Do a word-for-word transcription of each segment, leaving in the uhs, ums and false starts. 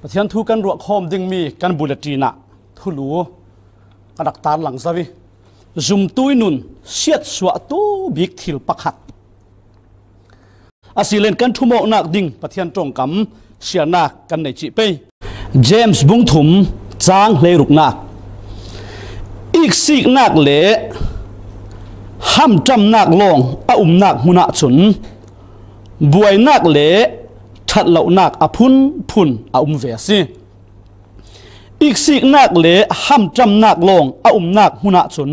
Pathian thu kan ruah khawm ding mi kan bulletin ah thulu ka rak tarlang zo hi. Zumtu i nun siatsuahtu bik thil pakhat a si len kan thumawknak ding Pathian ṭongkam siarnak kan nei cih pei. James bung thum cang hleiruknak. Iksiknak le hamṭamnak lawng a umnak hmun ahcun buainak le ṭhatlonak a phunphun a um ve a si. Iksiknak le hamṭamnak lawng a umnak hmun ahcun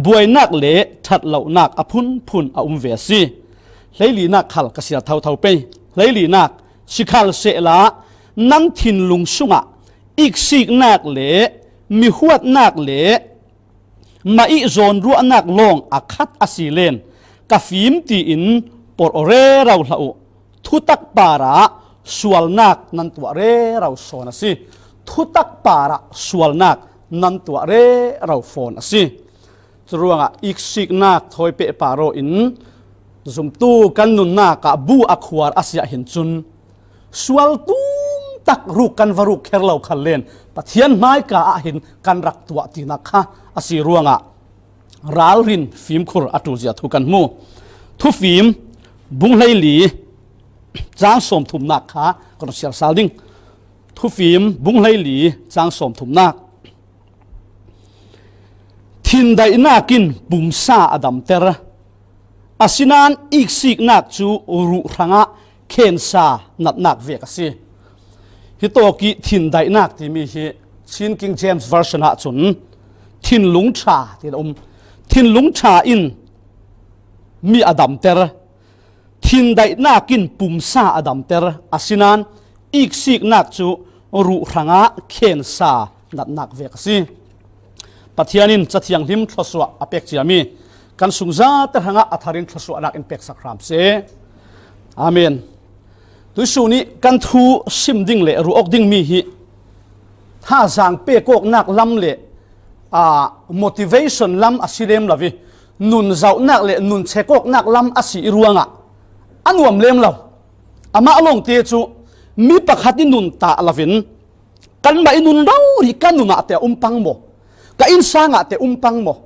buainak le ṭhatlonak a phunphun a um ve a si. Hleilinak khal ka siar thotho pei. Hleilinak, sikhalsehla nan thinlung sungah iksiknak le mihuatnak le mah ih zawnruahnak lawng a khat a si len ka fim tiin porh aw rero hlah uh. Thutak parah sualnak nan tuah rero fawn a si. Thutak parah sualnak nan tuah rero fawn a si. Curuangah iksiknak thawi pehpar aw in zumtu kan nunnak ah bu a khuar a si ah hin cun sual tumtak ruk kan va ruk kher lo khal len Pathian hmaika ah hin kan rak tuah tinak kha a si ruangah ralrin fimkhur a ṭulzia thu kan hmu. Thufim bung hleili cang sawmthumnak kha kan siar sal ding. Thufim bung hleili cang sawmthumnak. Thindaihnak in pumsa a damter, asinain iksiknak cu ruh hrangah khensa natnak vek a si. Hitawk ih thindaihnak timi hi Chin King James Version ahcun thinlung ṭha tiin a um. Thinlung ṭha in mi a damter, thindaihnak in pumsa a damter, asinain iksiknak cu ruh hrangah khensa natnak vek a si. Pathian in Cathianghlim thluasuah a pek ciami kan sungzate hrangah a tharin thluasuahnak in peksak hram seh. Amen. Tuihsun ih kan thu sim ding le ruah awk dingmi hi thazaang pek awknak lam le, aa, motivation lam a si lem lo ih nun zohnak le nun check awknak lam a si ih ruangah a nuam lem lo. Amah lawngte cu mi pakhat ih nun tah loin kanmah ih nun rori kan nun ah te a um pang maw, ka innsang ah te a um pang maw,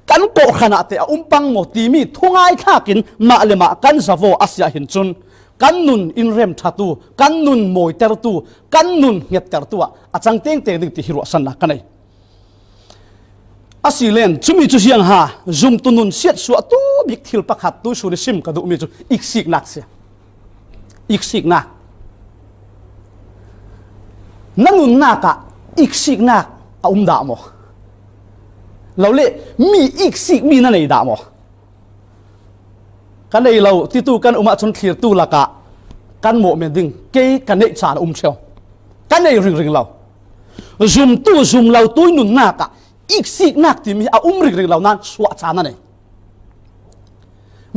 kan kawhhran ah te a um pang maw timi thungai thlak in mah le mah kan zavaw a si ah hin cun kan nun in remṭhatu, kan nun mawitertu, kan nun hngettertu ah a cang tengteng ding ti hi ruahsannak ka nei. A si len, cumi cu ziang ha, zumtu nun siatsuahtu bik thil pakhat tuihsun ih sim ka duhmi cu iksiknak si. Iksiknak. Na nunnak ah iksiknak a um dah maw? Lo le, mi iksikmi na nei dah maw? Ka nei lo titu kan um ahcun thlirtu lakah kan mawhmen ding kei ka neih caan a um ṭheo. Ka nei ringring lo. Zumtu zum lo tu ih nunnak ah iksiknak timi a um ringring lo nain suah caan a nei.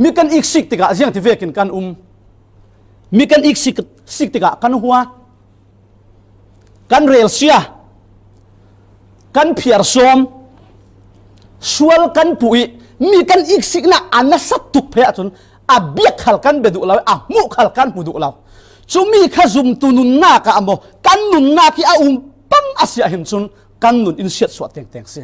Mi kan iksik tikah ziang ti vekin kan um? Mi kan iksik, sik tikah kan hua, kan relsia, kan phiarsawm, sual kan puh ih mi kan iksiknak a nasa tuk phei ahcun a biak khal kan bia duh lo, a hmuh khal kan hmu duh lo. Cumi kha zumtu nunnak ah maw, kan nunnak hi a um pang a si ah hin cun kan nun in siatsuah tengteng si.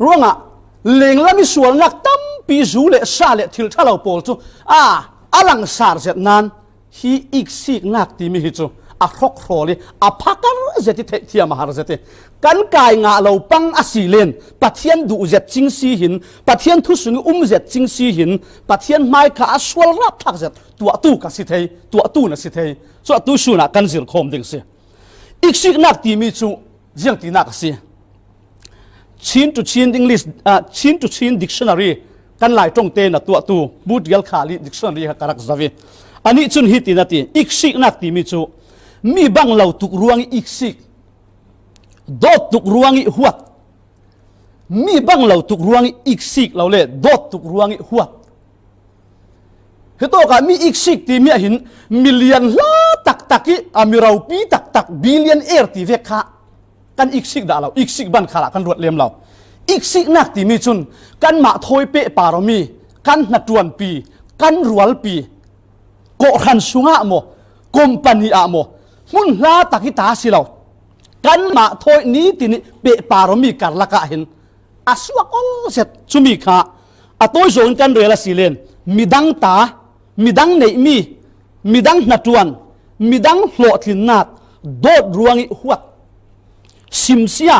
Ruangah lenglam ih sualnak tampi zu le sa le thil ṭha lo pawl cu a, a langsar zet nain hi iksiknak timi hi cu a hrokhrawl ih a phakar zet ih theihthiam a har zet ih kan kai ngah lo pang a si len Pathian duh zet cing si hin, Pathian thu sung ih um zet cing si hin, Pathian hmaika a sual rapthlak zet tuahtu ka si thei, tuahtu na si thei. Cuah tuihsun ah kan zirkhawm ding si. Iksiknak timi cu ziang tinak a si? Chin to Chin English, ah, Chin to Chin Dictionary kan Lai ṭongte na tuahtu Pu Dial Khali Dictionary kha ka rak zoh ih, anih cun hiti na ti, iksiknak timi cu mi bang lo tuk ruangih iksik, dawt tuk ruangih huat, mi bang lo tuk ruangih iksik lo le dawt tuk ruangih huat. Hitawkah mi iksik timi ah hin milian hla taktak ih a mi ropi taktak, billionaire ti vek kha kan iksik dah lo, iksik ban khalah kan ruat lem lo. Iksiknak timi cun kanmah thawi pehpar awmi kan hnaṭuanpi, kan rualpi, kawhhran sungah maw, company ah maw, hmun hla tak hi ta si lo. Kanmah thawi ni ti nih pehpar awm mi karlak ah hin a suak awlzet cumi kha a tawi zawngin kan rel a si len, midang ta, midang neih mi, midang hnaṭuan, midang hlawhtlinnak, dawt ruangih huat, simsia,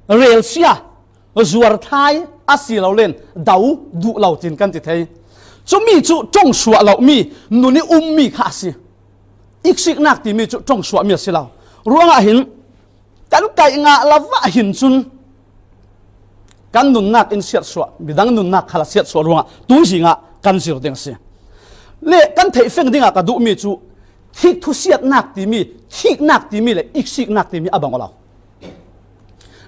relsia, zuarthlai a si lo len do duh lo tiin kan ti thei. Cumi cu ṭongsuah lomi, nun ih ummi kha a si. Iksiknak timi cu ṭongsuahmi a si lo. Ruangah hin kan kaih ngah lo vah hin cun kan nunnak in siatsuah, midang nunnak khal a siatsuah ruangah tuizing ah kan zir ding a si. Le kan theih feng dingah ka duhmi cu thik thusiatnak timi, thiknak timi le iksiknak timi a bang aw lo.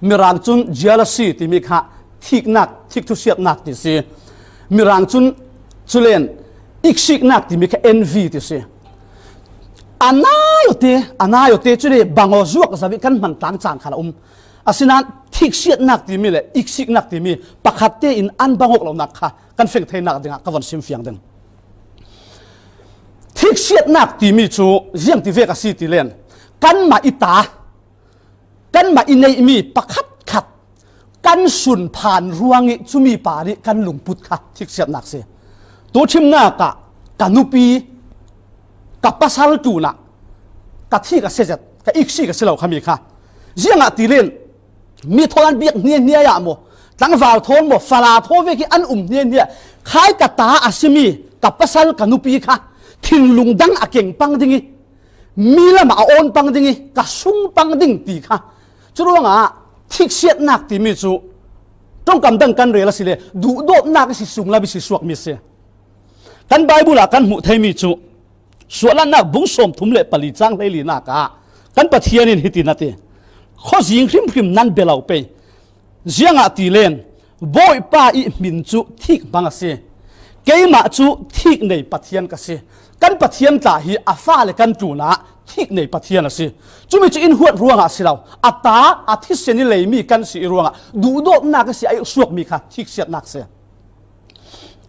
Mirang cun jealousy timi kha thiknak, thik thusiatnak ti si. Mirang cun culen iksiknak timi kha envy ti si. A naiawte, a naiawte cu le bang aw zuak zo ih kan hmantlang caan khal a um. Asinain thiksiatnak timi le iksiknak timi pakhat tein an bang awk lonak kha kan feng theinak dingah ka von sim fiang ding. Thiksiatnak timi cu ziang ti vek a si ti len, kanmah ih ta, kanmah ih neihmi pakhatkhat kan sun phan ruangih cumi par ih kan lungput kha thiksiatnak si. Tu ṭhimnak ah ka nupi, ka pasal tlunah ka thik a si zet, ka iksi ka si lo khami kha. Ziangah ti len, mi thawn an biak hniahniah ah maw, tlangval thawn maw, fala thaw vek ih an um hniahniah, khai ka ta a simi ka pasal ka nupi kha thinlung dang a keng pang ding ih, mi lamah a awn pang ding ih, ka sung pang ding ti kha. Curuangah thiksiatnak timi cu ṭongkam dang kan rel a si le, duhdawtnak ih si, sunglam ih si suakmi a si. Kan Baibal ah kan hmuh theimi cu Suahlatnak bung sawmthum le pali cang hleilinak ah kan Pathian in hiti na ti, khuazing hrimhrim nan bia lo pei. Ziangah ti len, Bawipa ih hmin cu thik hmang a si. Keimah cu thik nei Pathian ka si. Kan Pathian tla hi a fale kan tlunah thik nei Pathian a si. Cumi cu in huat ruangah a si lo, a ta, a thisen ih leimi kan si ih ruangah duhdawtnak ih si a ih suakmi kha thiksiatnak si.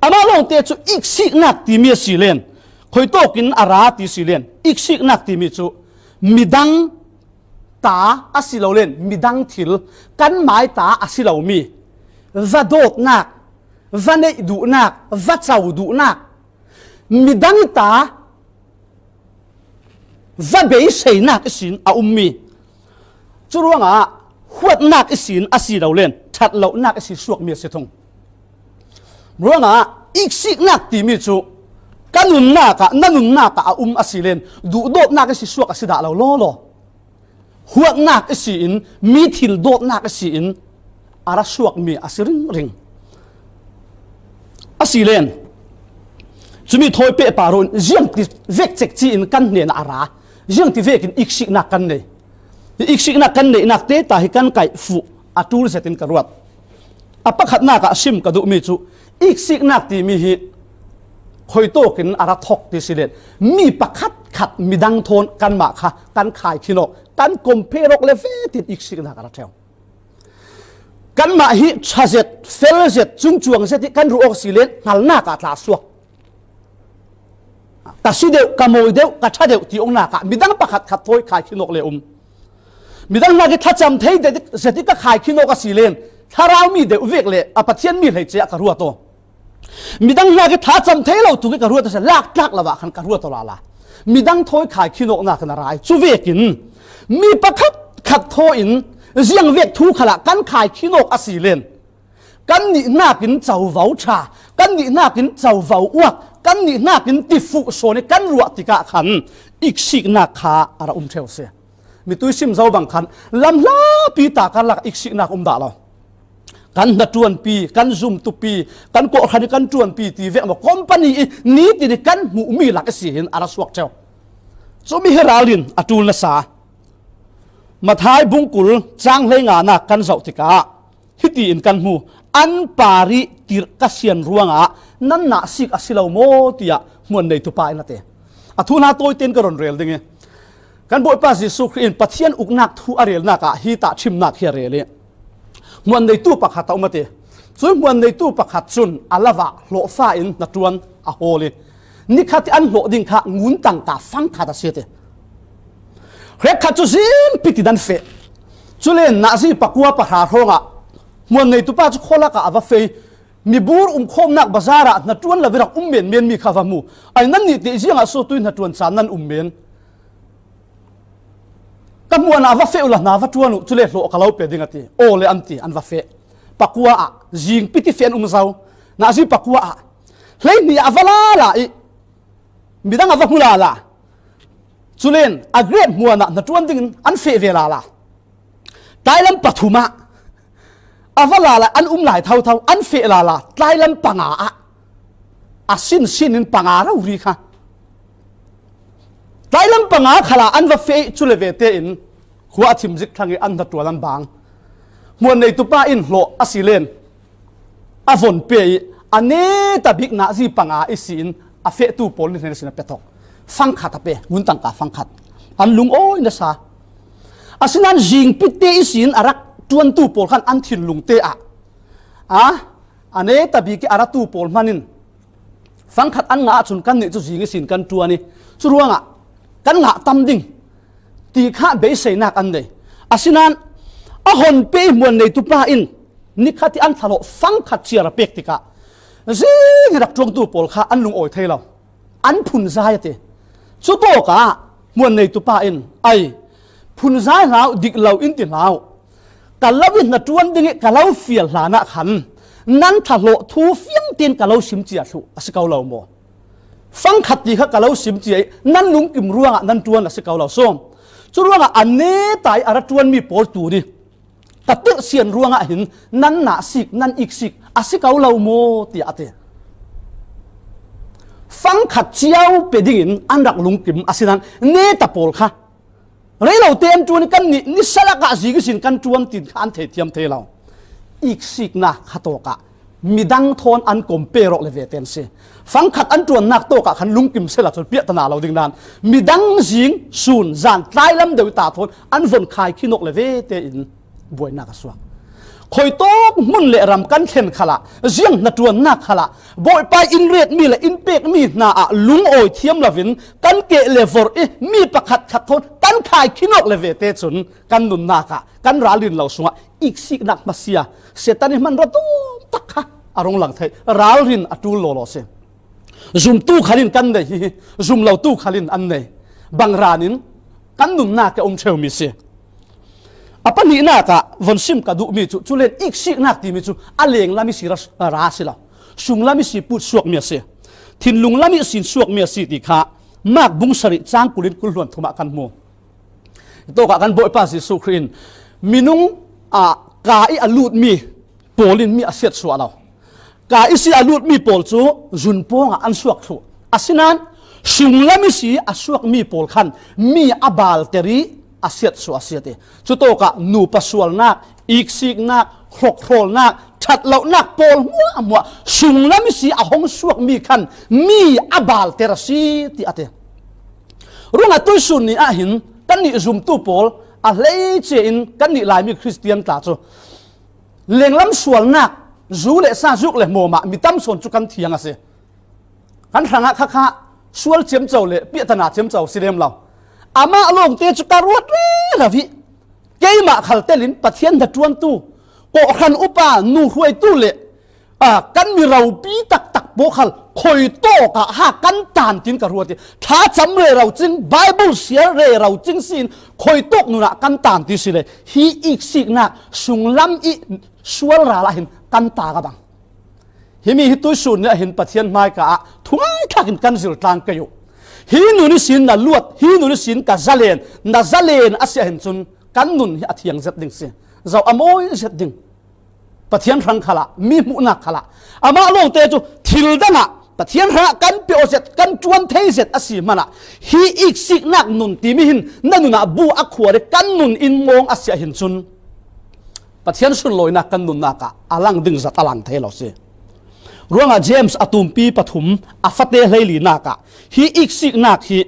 Amah lawngte cu iksiknak timi a si len, khuitawk in a ra ti si len, iksiknak timi cu midang ta a si lo len, midang thil, kanmah ih ta a si lomi va dawtnak, va neih duhnak, va co duhnak, midang ih ta va beiseinak ihsin a ummi. Curuangah huatnak ihsin a si lo len, ṭhat lonak ihsi suakmi a si thung. Ruangah iksiknak timi cu ka nunnak ah, na nunnak ah a um a si len, duhdawtnak ihsi suak a si dah lo lawlaw, huatnak ihsi in, mi thil dawtnak ihsi in a ra suakmi a si ringring. A si len, cumi thawi pehpar uh in ziangti vek cekci in kan hnenah a ra, ziangti vekin iksiknak kan nei. Hi iksiknak kan neihnak te ta hi kan kaih fuh a ṭul zetin ka ruat. A pakhatnak ah sim ka duhmi cu iksiknak timi hi khuitawk in a ra thok ti si len, mi pakhatkhat midang thawn kanmah kha kan khaikhin awk, kan compare awk le vetin iksiknak a ra ṭheu. Kanmah hi ṭha zet, fel zet, cungcuang zet ih kan ruah awk si len hngalnak ah tla suak. Ka si deuh, ka mawi deuh, ka ṭha deuh ti awknak ah midang pakhatkhat thawi khaikhin awk le um. Midang hnak ih thlacam thei zet ih ka khaikhin awk a si len thlarau mi deuh vek le a Pathian mi hleice ah ka ruat aw. Midang hnak ih thlacam thei lo tuk ih ka ruat a si, lak tlak lo ah khan ka ruat aw lala. Midang thawi khaikhin awknak in a ra ih cu vekin mi pakhatkhat thawi in ziang vek thu khalah kan khaikhin awk a si len, kan nih hnakin covo ṭha, kan nih hnakin covo uak, kan nih hnakin tifuh sawn ih kan ruah tikah khan iksiknak kha a ra um ṭheu a si. Mitui sim zo bang khan lam hlapi ta karlak iksiknak um dah lo. Kan hnaṭuanpi, kan zumtupi, kan kawhhran ih kan ṭuanpi ti vek maw, company ih nitin ih kan hmuhmi lak ihsi hin a ra suak ṭheu. Cumi hi ralrin a ṭul nasa. Matthai bungkul cang hleinganak kan zoh tikah hiti in kan hmu, an par ih tirh ka sian ruangah nan nahsik a si lo maw, tiah hmuan neitu pa in a ti. A thu hna tawite in ka run rel ding ih, kan Bawipa Jesuh Khrih in Pathian uknak thu a relnak ah hi tah ṭhimnak hi a rel ih, hmuan neitu pakhat a um a ti. Cun hmuan neitu pakhat cun a lo ah hlawhfa in hnaṭuan a hawl ih, nikhat ih an hlawh ding kha ngun tangka fangkhat a si a ti. Hrek khat cu zing pitin an feh. Culen Nazi pakua pahra hrawngah hmuan neitu pa cu khualakah a va feh. Mibur umkhawmnak bazar ah hnaṭuan lo in rak um menmen mi kha va hmu. Ai, nannih teh ziangah so tui hnaṭuan caan nan um men? Ka hmuan ah va feh uhla hna va ṭuan uh, cule hlawh ka lo pe ding a ti. Aw le an ti, an va feh. Pakua ah zing piti feh an um zo. Nazi pakua ah hleihnih ah a va lala i midang a va hmu lala. Culen a grep hmuan ah hnaṭuan dingin an feh ve lala. Tlailam pathum ah a va lala, an um lai thotho, an feh lala. Tlailam panga ah a sinsin in panga rori kha. Tlailam panga khalah an va feh i cule ve tein khua a thim zik thlang i an hnaṭuan an bang. Hmuan neitu pa in hlawh a si len a von pe i a neta bik Nazi panga i si in a fehtu pawl nih hnen a sin a pe thok. Fangkhat a pe, ngun tangka fangkhat. An lungawi nasa. Asinan zing pitte i si in a rak ṭuantu pawl khan an thinlung te ah a, a neta bik i a ratu pawl hman in fangkhat an ngah ahcun kannih cu zing i sin kan ṭuan i, cu ruangah kan ngah tam ding ti kha beiseinak an nei. Asinan a hon pe i hmuan neitu pa in nikhat i an thlahlawh fangkhat ciar a pek tikah zing i rak ṭuangtu pawl kha an lungawi thei lo. An phunzai a ti. Cutawkah hmuan neitu pa in, ai, phunzai hlah uh, dik lo in ti hlah uh. Ka lo i hnaṭuan ding i ka lo fial hlan ah khan nan thlahlawh thu fiang tein ka lo sim cia thluh a si ko lo maw? Fangkhat ti kha ka lo sim cia i nan lungkim ruangah nan ṭuan a si ko lo sawm. Cu ruangah a neta i a ra ṭuanmi pawl tuni ka tirhsian ruangah hin nan nahsik, nan iksik a si ko lo maw tiah a ti. Fangkhat cio pe dingin an rak lungkim asinan neta pawl kha rei lo te an ṭuan i kannih nisa lakah zing ihsin kan ṭuan tin kha an thei thiam thei lo. Iksiknak kha tawkah midang thawn an compare awk le ve te an si. Fangkhat an ṭuannak tawkah khan lungkim sehla cun piahtana lo ding nan midang zing sun zan tlailam deuh ta thawn an von khai khin awk le ve tein buainak a suak. Khuitawk hmun le ram kan thlen khalah, ziang hnaṭuannak khalah, Bawipa in retmi le in pekmi hna ah lungawi thiam loin kan keh le vorh i mi pakhat khat thawn kan khai khin awk le ve te cun kan nunnak ah kan ralrin lo sungah iksiknak hmasia Satan i hmanraw tum tak kha a rung lang thei, ralrin a ṭul lawlaw si. Zumtu khal in kan nei hi, zum lotu khal in an nei. Bang ran in kan nunnak a um ṭheumi si. A pahnihnak ah von sim ka duhmi cu, culen iksiknak timi cu a lenglam ihsi ra, ra si lo. Sunglam ihsi put suakmi a si. Thinlung lam ihsin suakmi a si ti kha Mark bung sarih cang kul in kul hluan thum ah kan hmu. Tawkah kan Bawipa Jesuh Khrih in minung, ah, ka i a lutmi pawl in mi a siatsuah lo. Ka ihsi a lutmi pawl cu zunpawng ah an suak thluh. Asinan sunglam ihsi a suakmi pawl khan mi a balter i a siatsuah a si a ti. Cutawkah nupa sualnak, iksiknak, hlokhrawlnak, ṭhatlonak pawl hmuahhmuah sunglam ihsi a hong suakmi khan mi a balter a si ti a ti. Ruangah tuisun ni ah hin kannih zumtu pawl a hleice in kannih Laimi Khristian tla cu lenglam sualnak, zu le sa, zuk le hmawm ah mi tam sawn cu kan thiang a si. Kan hrangah khakha sual ciamco le piahtana ciamco si lem lo. Amah lawngte cu ka ruat rero i keimah khal telin Pathian hnaṭuantu, kawhhran upa, nu hruaitu le, aa, kan mi ropi taktak pawl khal khuitawk ah ha kan tan tin ka ruat i thlacam rero cing, Bible siar rero cing si in khuitawk nun ah kan tan ti si le hi iksiknak sunglam i sual ral ah hin kan ta ka bang. Himi hi tuisun ni ah hin Pathian hmaika ah thungai thlak in kan zil tlang kei uh. Hi nun ihsin na luat, hi nun ihsin ka zalen, na zalen a si ah hin cun kan nun hi a thiang zet ding si. Zoh a mawi zet ding. Pathian hrang khalah, mi hmuhnak khalah, amah lawngte cu thil dangah Pathian hrangah kan pe aw zet, kan ṭuan thei zet a si hmanah hi iksiknak nun timi hin na nunah bu a khuar i kan nun in mawng a si ah hin cun Pathian sunlawinak kan nunnak ah a lang ding zat a lang thei lo si. Ruangah James a tumpi pathum a fate hleilinak ah hi iksiknak hi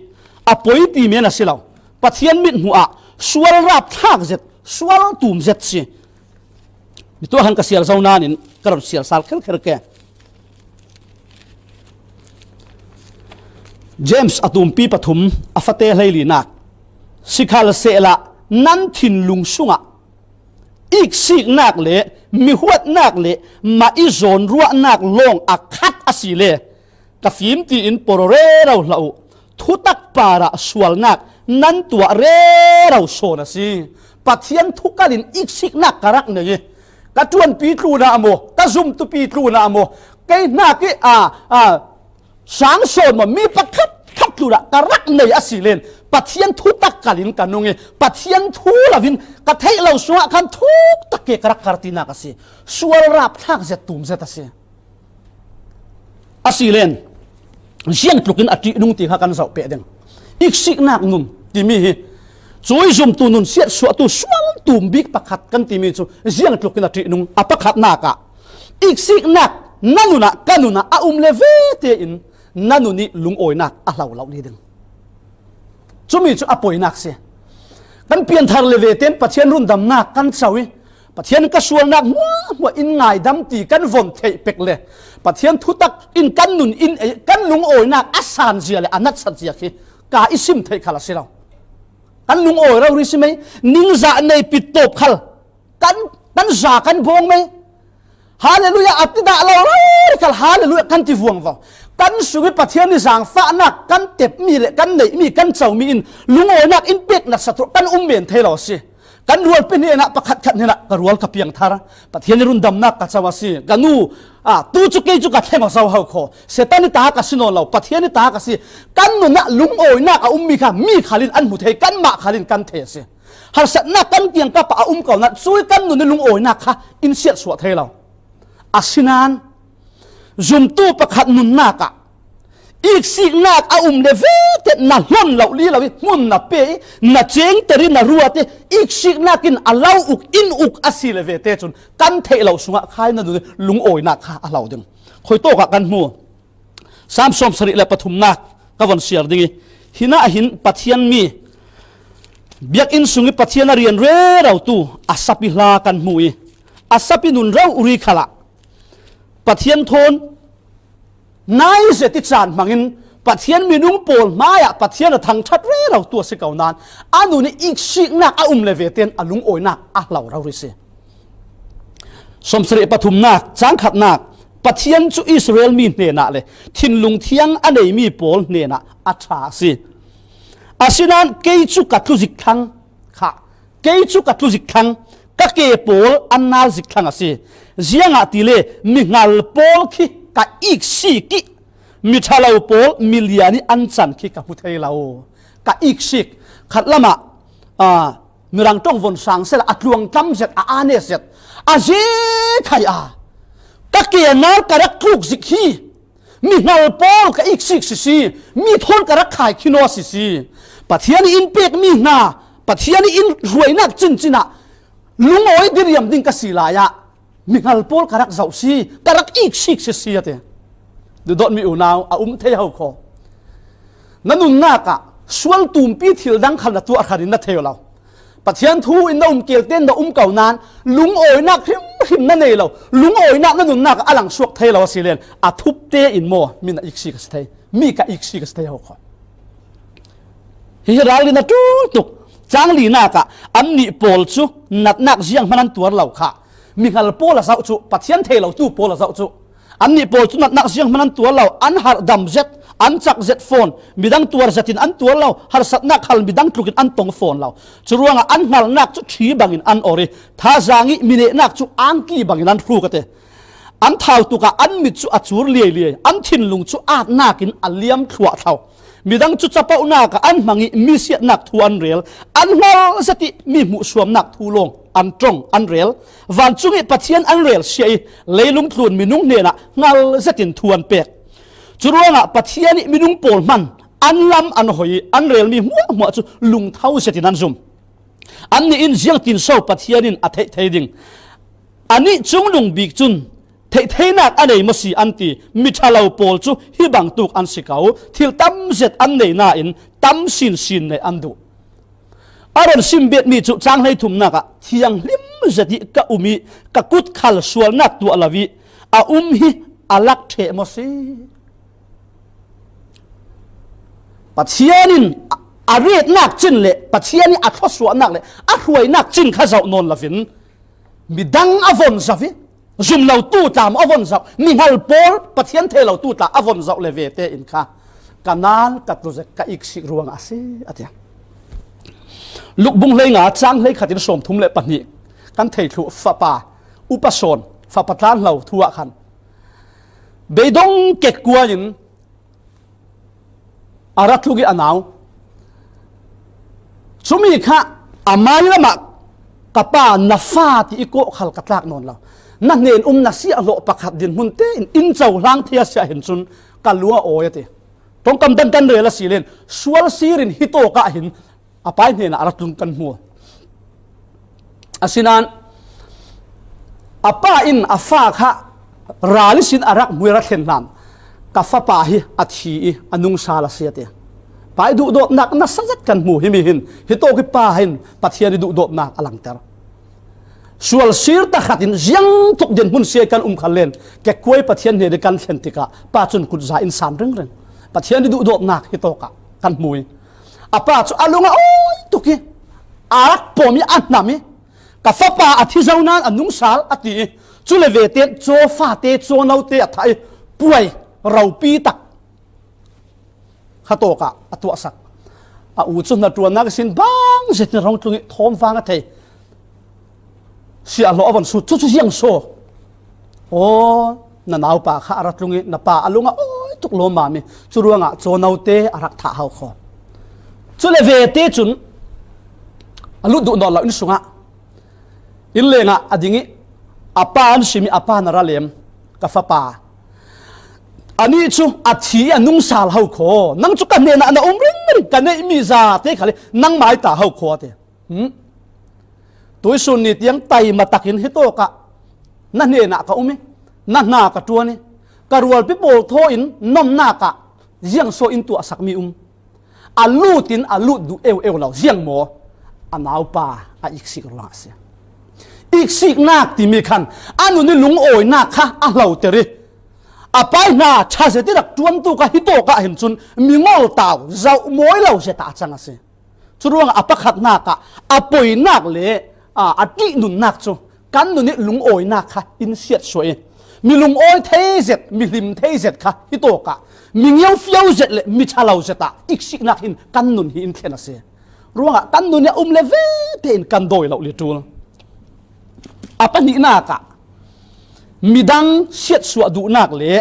a poi ti men a si lo. Pathian mithmuh ah sual rapthlak zet, sual tum zet si. Mi tu ah khan ka siar zo nain ka ron siar sal kherkher ke. James a tumpi pathum a fate hleilinak Sikhalsehla nan thinlung sungah iksiknak le mihuatnak le mah i zawnruahnak lawng a khat a si le ka fimti in pororero hlah uh. Thutak parah sualnak nan tuah rero sawn a si. Pathian thukalin iksiknak ka rak nei i ka ṭuanpi tlunah maw, ka zumtupi tlunah maw, kei hnak i a, a, sang sawn maw, mi pakhat khat tlunah ka rak nei a si len Pathian thutak kalin ka nung i Pathian thu lovin ka theih lo sungah khan thuktak ke ka rak kar tinak a si. Sual rapthlak zet tum zet a si. A si len ziangtlukin a ṭihnung ti kha kan zoh peh ding. Iksiknak nun timi hi cui zumtu nun siatsuahtu sual tum bik pakhat kan timi cu ziangtlukin a ṭihnung a pakhatnak ah iksiknak na nunah ka nunah a um le vete in na nun i lungawinak a hlo lo li ding. Cumi cu a poinak si. Kan pianthar le vete in Pathian rundamnak kan co i Pathian ka sualnak hmuahhmuah in ngaidam ti kan von theih pek le Pathian thutak in kan nun in ei, kan lungawinak a sanzia le a natsat zia khi ka i sim theih khal a si lo. Kan lungawi rori si mei, ningzah nei pittawp khal kan, kan za kan bawng mei. Halleluiah a ti dah lo rori khal halleluiah kan ti vuangvo. Kan sung i Pathian i zangfahnak kan tepmi le kan neihmi kan comi in lungawinak in pek natsat ruah kan um men thei lo a si. Kan rualpi hnenah pakhat khat hnenah ka rual ka piangthar. Pathian i rundamnak ka co a si. Ka nu, a, tu cu kei cu ka thleng aw zo ho kho. Satan i ta ka si nawn lo. Pathian i ta ka si. Kan nunah lungawinak a ummi kha mi khalin an hmu thei. Kanmah khalin kan thei a si. Harsatnak kan kiangkap ah a um ko nain cui kan nun i lungawinak kha in siatsuah thei lo. Asinain zumtu pakhat nunnak ah iksiknak a um le vete na hlon lo li lo i hmun na pe i na cengter i na ruat i iksiknak in a lo uk in uk a si le vete cun kan theih lo sungah khai na nun i lungawinak kha a hlo ding. Khuitawk ah kan hmu. Sam sawmsarih le pathumnak ka von siar ding i hinah hin Pathian mi biakinn sung i Pathian a rian rerotu a sapi hla kan hmu i a sapi nun rori khalah Pathian thawn nai zet i caan hmangin Pathian minung pawl hmaiah Pathian a thangṭhat rero tu a si ko nain a nun i iksiknak a um le vete in a lungawinak a hlo rori si. Sawmsarih pathumnak, cangkhatnak, Pathian cu Israel mi hnenah le thinlung thiang a neimi pawl hnenah a ṭha a si. Asinain kei cu ka tluzik thlang kha, kei cu ka tluzik thlang, ka ke pawl an nal zik thlang a si. Ziangahtile mihngal pawl khi ka iksik i miṭhalo pawl milian i an can khi ka hmu thei lo. Ka iksik khat lamah, aa, Mirang ṭong von sang sela a tluang tam zet, a ane zet, a zekhai a ka ke nal ka rak tluk zik hi. Mihngal pawl ka iksik sisi, mi thawn ka rak khai khinaw sisi. Pathian i in pekmi hna, Pathian i in hruainak cincin ah lungawi diriam ding ka si lai ah mihngal pawl ka rak zoh si, ka rak iksik sisi a ti. Dudawtmi unau a um thei ho kho. Na nunnak ah sual tumpi thil dang khal na tuah hranin na thei lo. Pathian thu in na um kelte in na um ko nain lungawinak hrimhrim na nei lo. Lungawinak na nunnak ah a langsuak thei lo a si len a thup tein maw mi na iksik a si thei. Mi ka iksik a si thei ho kho. Hi hi ral in a ṭul tuk. Cang linak ah annih pawl cu natnak zianghman an tuar lo kha. Mihngal pawl a zoh cu, Pathian thei lo tu pawl a zoh cu. Annih pawl cu natnak zianghman an tuar lo, an harhdam zet, an cak zet fawn, midang tuar zetin an tuar lo, harsatnak hal midang tlukin an tong fawn lo. Curuangah an hngalnak cu ṭhi bangin an or i, thazaang i minehnak cu angki bangin an hruk a ti. An thau tukah an mit cu a cur liailiai, an thinlung cu aatnak in a liam thluahthlo. Midang cu capohnak ah an hmang i mi siatnak thu an rel, an hngal zet i mi hmuhsuamnak thu lawng an ṭong, an rel. Vancung i Pathian an rel sia i leilung tlun minung hnenah hngal zetin thu an pek. Curuangah Pathian i minung pawl hman an lam an hoi i an relmi hmuahhmuah cu lungtho zetin an zum. Annih in ziangtin so Pathian in a theih thei ding? Anih cungnung bik cun theihtheinak a nei maw si an ti. Miṭhalo pawl cu hi bangtuk an si ko. Thil tam zet an nei nain tam sinsin nih an duh. A ron sim betmi cu cang hleithumnak ah thianghlim zet i ka um i ka kut khal sualnak tuah lo i a um hi a lak ṭheh maw si? Pathian in A retnak cin le Pathian ih a thluasuahnak le a hruainak cin kha zoh nawn loin midang a von zoh ih, zum lotu tla maw a von zoh, mihngal pawl, Pathian thei lotu tla a von zoh le vete in kha ka nal ka tlu zet, ka iksik ruangah a si, a ti. Luk bung hleinga cang hleikhat in sawmthum le pahnih kan thei thluh, fapa upa sawn, fapa tlanhlo thu ah khan beidong kekkuai in a ra tlung ih a nau. Cumi kha a mai lamah, "Ka pa, na fa ti ih kawhkhal ka tlak nawn lo. Na hnen um na siahhlawh pakhat dinhmun tein inn cohlang thei a si ah hin cun ka lung a awi," a ti. Ṭongkam dandan rel a si len, sual sir in hitawk ah hin a pa ih hnenah a ra tlung kan hmu. Asinain a pa in a fa kha ral ihsin a rak hmu ih a ra thlen hlan, "Ka fapa hi a thi ih a nungsal a si," a ti. Pa ih duhdawtnak nasa zet kan hmu. Himi hin, hitawk ih pa hin Pathian ih duhdawtnak a langter. Sual sir takhat in ziangtluk dinhmun si ih kan um khal len, kekkuai Pathian hnen ih kan thlen tikah pa cun kutza in san ringring. Pathian ih duhdawtnak hitawk ah kan hmu ih a pa cu a lung a awi tuk ih a rak pom ih a hnam ih, "Ka fapa a thi zo nain a nungsal," a ti ih, cule vete in cawfate cawnote a thah ih puai ropi tak khatawk ah a tuahsak. A u cu hnaṭuannak ihsin bang zet in a rung tlung ih thawmvang a thei. Siahhlawh a von sut, "Cucu ziang so? Aw, na naupa kha a ra tlung ih na pa a lung a awi tuk lawmmam ih, cu ruangah cawnote a rak thah hau khaw." Cule vete cun a lut duh nawn lo, inn sungah inn lengah a ding ih a pa an sim ih a pa na ra lem, "Ka fapa, anih cu a thi ih a nungsal hau khaw. Nang cu ka hnenah na um ringring, ka neihmi zate khal ih nangmai ta hau khaw," a ti. Hmm? Tuihsun ni tiang taima takin hitawk ah na hnenah ka um ih na hna ka ṭuan ih ka rualpi pawl thaw in nomnak ah ziang so in tuahsakmi um? A lut in a lut duh eueu lo, ziang maw? A naupa a iksik ruangah a si. Iksiknak timi khan a nun ih lungawinak kha a hloter ih a pa ih hna ṭha zet ih rak ṭuantu kha hitawk ah hin cun mingol tau, zoh mawi lo zet ah a cang a si. Curuangah a pakhatnak ah a poinak le, aa, a ṭihnunnak cu kan nun ih lungawinak kha in siatsuah ih, mi lungawi thei zet, mi hlim thei zet kha hitawk ah mi ngiofiau zet le mi ṭha lo zet ah iksiknak hin kan nun hi in thlen a si. Ruangah kan nun ih a um le vete in kan dawi lo li ṭul. A pahnihnak ah midang siatsuah duhnak le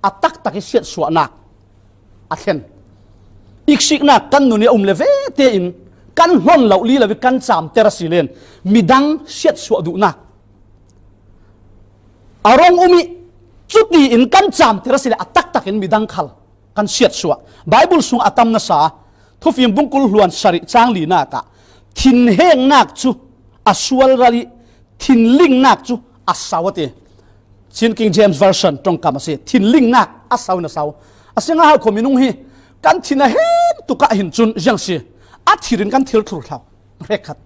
a taktak ih siatsuahnak a thlen. Iksiknak kan nun ih a um le vete in kan hlon lo li lo ih kan camter a si len midang siatsuah duhnak a rung um ih, cuti in kan camter a si le a taktak in midang khal kan siatsuah. Baibal sung a tam nasa, Thufim bung kul hluan sarih cang linak ah thinhengnak cu a sual ral ih thinlingnak cu a sau a ti. Chin King James Version ṭongkam a si. Thinlingnak a sau in a sau. A si ngaingai kho minung hi kan thin a hen tuk ah hin cun ziang si. A thir in kan thir thlur hlau. Hrekkhat.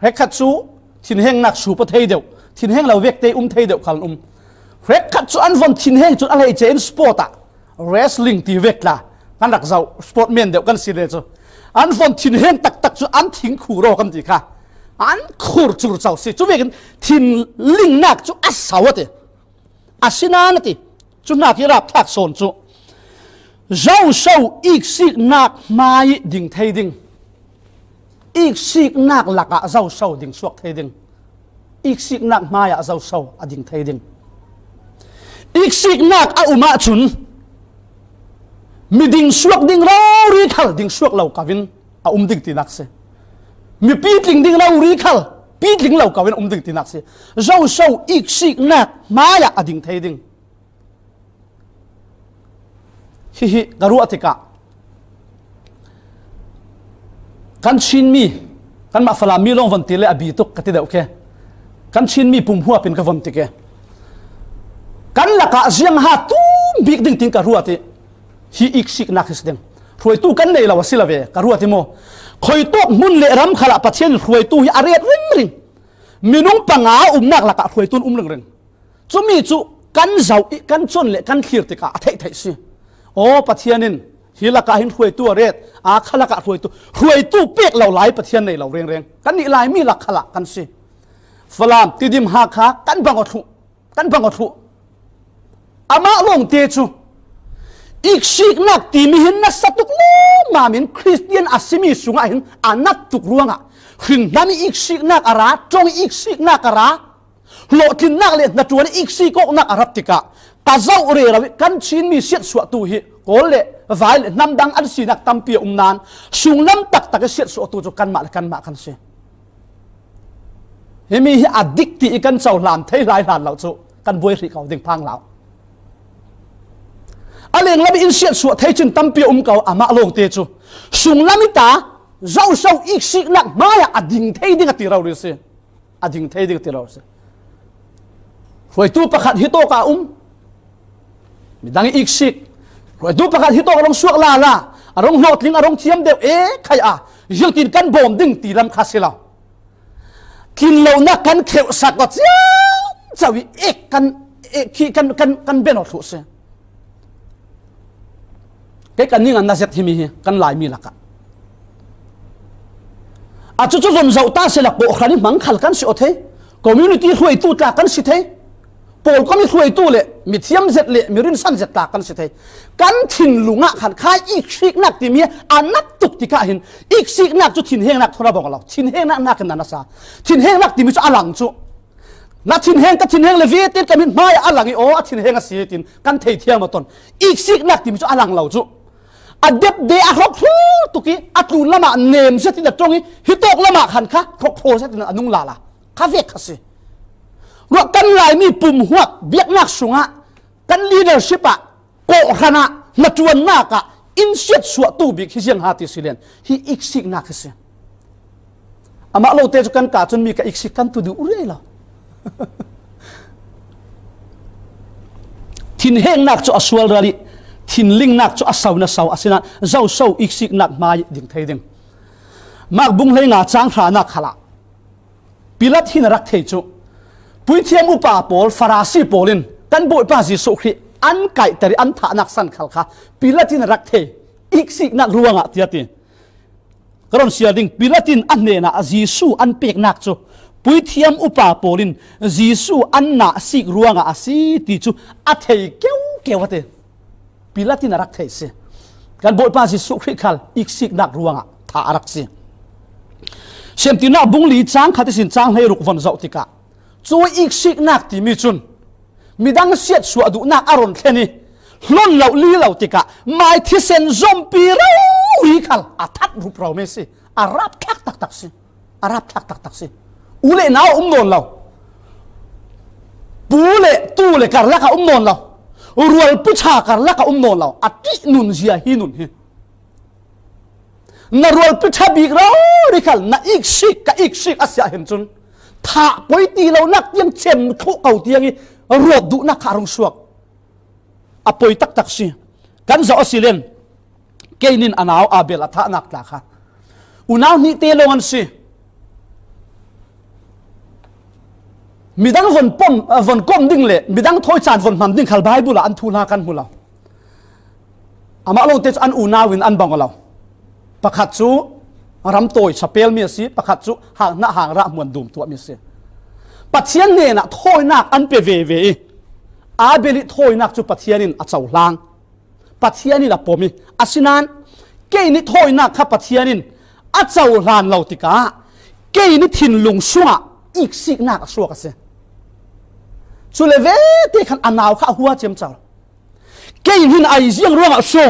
Hrekkhat cu thinhengnak sup a thei deuh. Thinheng lo vekte um thei deuh khal an um. Hrekkhat cu an von thinheng cun a hleice in sport ah wrestling ti vek tla kan rak zoh, sportman deuh kan si le cu an von thinheng taktak cu an thing khur aw kan ti kha. An khur curco si. Cu vekin thinlingnak cu a sau a ti. Asinain a ti, cu hnak ih rapthlak sawn cu zoso iksiknak hmai ih ding thei ding. Iksiknak lakah zoso ding suak thei ding. Iksiknak hmaiah zoso a ding thei ding. Iksiknak a um ahcun mi ding suak ding rori khal ding suak lo ko in a um ding tinak si. Mi pitling ding rori khal pitling lo ko in a um ding tinak si. Zoso iksiknak hmaiah a ding thei ding. Hihi ka ruah tikah kan Chinmi, kanmah Falam mi lawng von ti le a bi tuk ka ti deuh ke. Kan Chinmi pumhuap in ka von ti ke. Kan lakah ziangha tum bik ding tiin ka ruat ih hi iksiknak hi si ding. Hruaitu kan nei lo a si lo ve, ka ruat ih maw? Khuitawk hmun le ram khalah Pathian in hruaitu hi a ret ringring. Minung panga umnak lakah hruaitu an um ringring. Cumi cu kan zoh ih kan con le kan thlir tikah a theihtheih si. Aw, Pathian in Hi lakah hin hruaitu a ret, a kha lakah hruaitu, hruaitu pek lo lai Pathian nei lo rengreng. Kannih Laimi lak khalah kan si. Falam, Tidim, Hakha kan bang aw thluh, kan bang aw thluh. Amah lawngte cu iksiknak timi hin nasa tuk lawmam in Khristian a simi sungah hin a nat tuk ruangah, hringhnam i iksiknak a ra, ṭong i iksiknak a ra, hlawhtlinnak le hnaṭuan i iksik awknak a rat tikah ka zoh rero i kan Chinmi siatsuahtu hi Kawl le vai le hnam dang an sinak tampi a um nain sunglam taktak i siatsuahtu cu kanmah le kanmah kan si. Himi hi a dik ti i kan cohlan thei hlai hlan lo cu kan buai hrih ko ding phang lo. A lenglam i in siatsuah thei cun tampi a um ko, amah lawngte cu sunglam i ta zohso iksiknak hmaiah a ding thei ding a ti rori si. A ding thei ding a ti rori si. Hruaitu pakhat hitawk ah a um, midang i iksik. Hruaitu pakhat hitawk a rung suak lala, a rung hlawhtling, a rung thiam deuh e khai a, ziangtin kan bawm ding ti lam kha si lo. Tlin lonak kan kheuhsak aw ciamco i ek kan, ek khi kan, kan, kan ben aw thluh si. Kei kan ning a na zet himi hi kan Laimi lakah. A cucu vun zoh ta sehla kawhhran i hmang khal kan si aw thei. Community hruaitu tla kan si thei. Pawlkom i hruaitu le mithiam zet le mirinsan zet tla kan si thei. Kan thinlung ah khan kha iksiknak timi a nat tuk tikah hin iksiknak cu thinhengnak thura bawng lo. Thinhengnak nakin na nasa. Thinhengnak timi cu a lang cu. Na thinheng, ka thinheng le vitin ka mithmai ah a lang i aw, a thinheng a si tin kan thei thiam aw ton. Iksiknak timi cu a lang lo cu. A depde a hrokhro tuk i a tlun lamah nem zetin a ṭong i hitawk lamah khan kha hrokhro zetin a nung lala. Kha vek kha si. Ruah kan Laimi pumhuak biaknak sungah kan leadership ah kawhhran ah hnaṭuannak ah in siatsuahtu bik hi ziang ha ti si len hi iksiknak hi si. Amah lawngte cu kan ka cun mi ka iksik kan tu duh rei lo. Thinhengnak cu a sual rari, thinlingnak cu a so na so, asinain zoso iksiknak hmai ding thei ding. Mak bung hleinga cang hranak khalah Pilat hin a rak thei cu, puithiam upa pawl, Farasi pawl in kan Bawipa Jesuh Khrih an kaihter i an thahnak san khal kha Pilat in a rak thei, iksiknak ruangah tiah ti. Ka ron siar ding, Pilat in a hnenah Jesuh an peknak cu puithiam upa pawl in Jesuh an nah sik ruangah a si ti cu a thei keukeu a ti. Pilat in a rak thei si. Kan Bawipa Jesuh Khrih khal iksiknak ruangah thah a rak si. Siamtinak bung li cang khat ihsin cang hleiruk von zoh tikah cu iksiknak timi cun midang siatsuah duhnak a ron thlen i hlon lo li lo tikah mai thisen zompi rori khal a that rup ro mi si, a rapthlak taktak si. A rapthlak taktak si. U le nau a um nawn lo. Pu le tu le karlak a um nawn lo. Rualpi ṭha karlak a um nawn lo. A ṭih nunzia hi nun hi. Na rualpi ṭha bik rori khal na iksik, ka iksik a si ah hin cun thah poi ti lonak tiang cem thluh ko tiang i ruat duhnak kha a rung suak. A poi taktak si. Kan zoh a si len Kain in a nau Abel a thahnak tla kha unau hnihte lawng an si. Midang von pom, a von kom ding le midang thawi caan von hman ding khal Baibal ah an thuhla kan hmu lo. Amah lawngte cu an unau in an bang aw lo. Pakhat cu ramtawi chapel mi a si, pakhat cu hang hnah hang rah hmuan dum tuahmi a si. Pathian hnenah thawinak an pe veve i Abel i thawinak cu Pathian in a cohlang. Pathian in a pom i, asinain Kain i thawinak kha Pathian in a cohlan lo tikah Kain i thinlung sungah iksiknak a suak a si. Cule vete khan a nau kha a hua ciamco. Kain hin ai ziang ruangah so,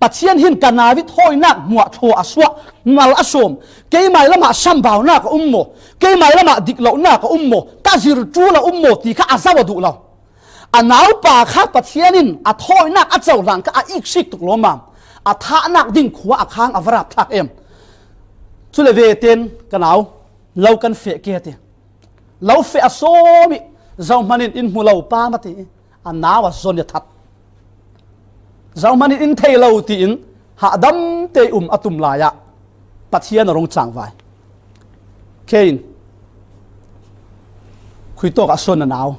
Pathian hin ka nau i thawinak hmuah thaw a suah, mal a sawm, keimai lamah sambaunak a um maw, keimai lamah diklonak a um maw, ka zirṭul a um maw ti kha a zoh a duh lo. A naupa kha Pathian in a thawinak a cohlan kha a iksik tuk lawmmam. A thahnak ding khua a khang a va rapthlak em. Cule veten ka nau lo kan feh ke ti. Lo feh a sawm i zohman in in hmu lo pa ma ti i a nau a zon i a that. Zohman in in thei lo tiin hahdam te um a tum lai ah Pathian a rung cangvai. Kain khuitawk ah suan a nau.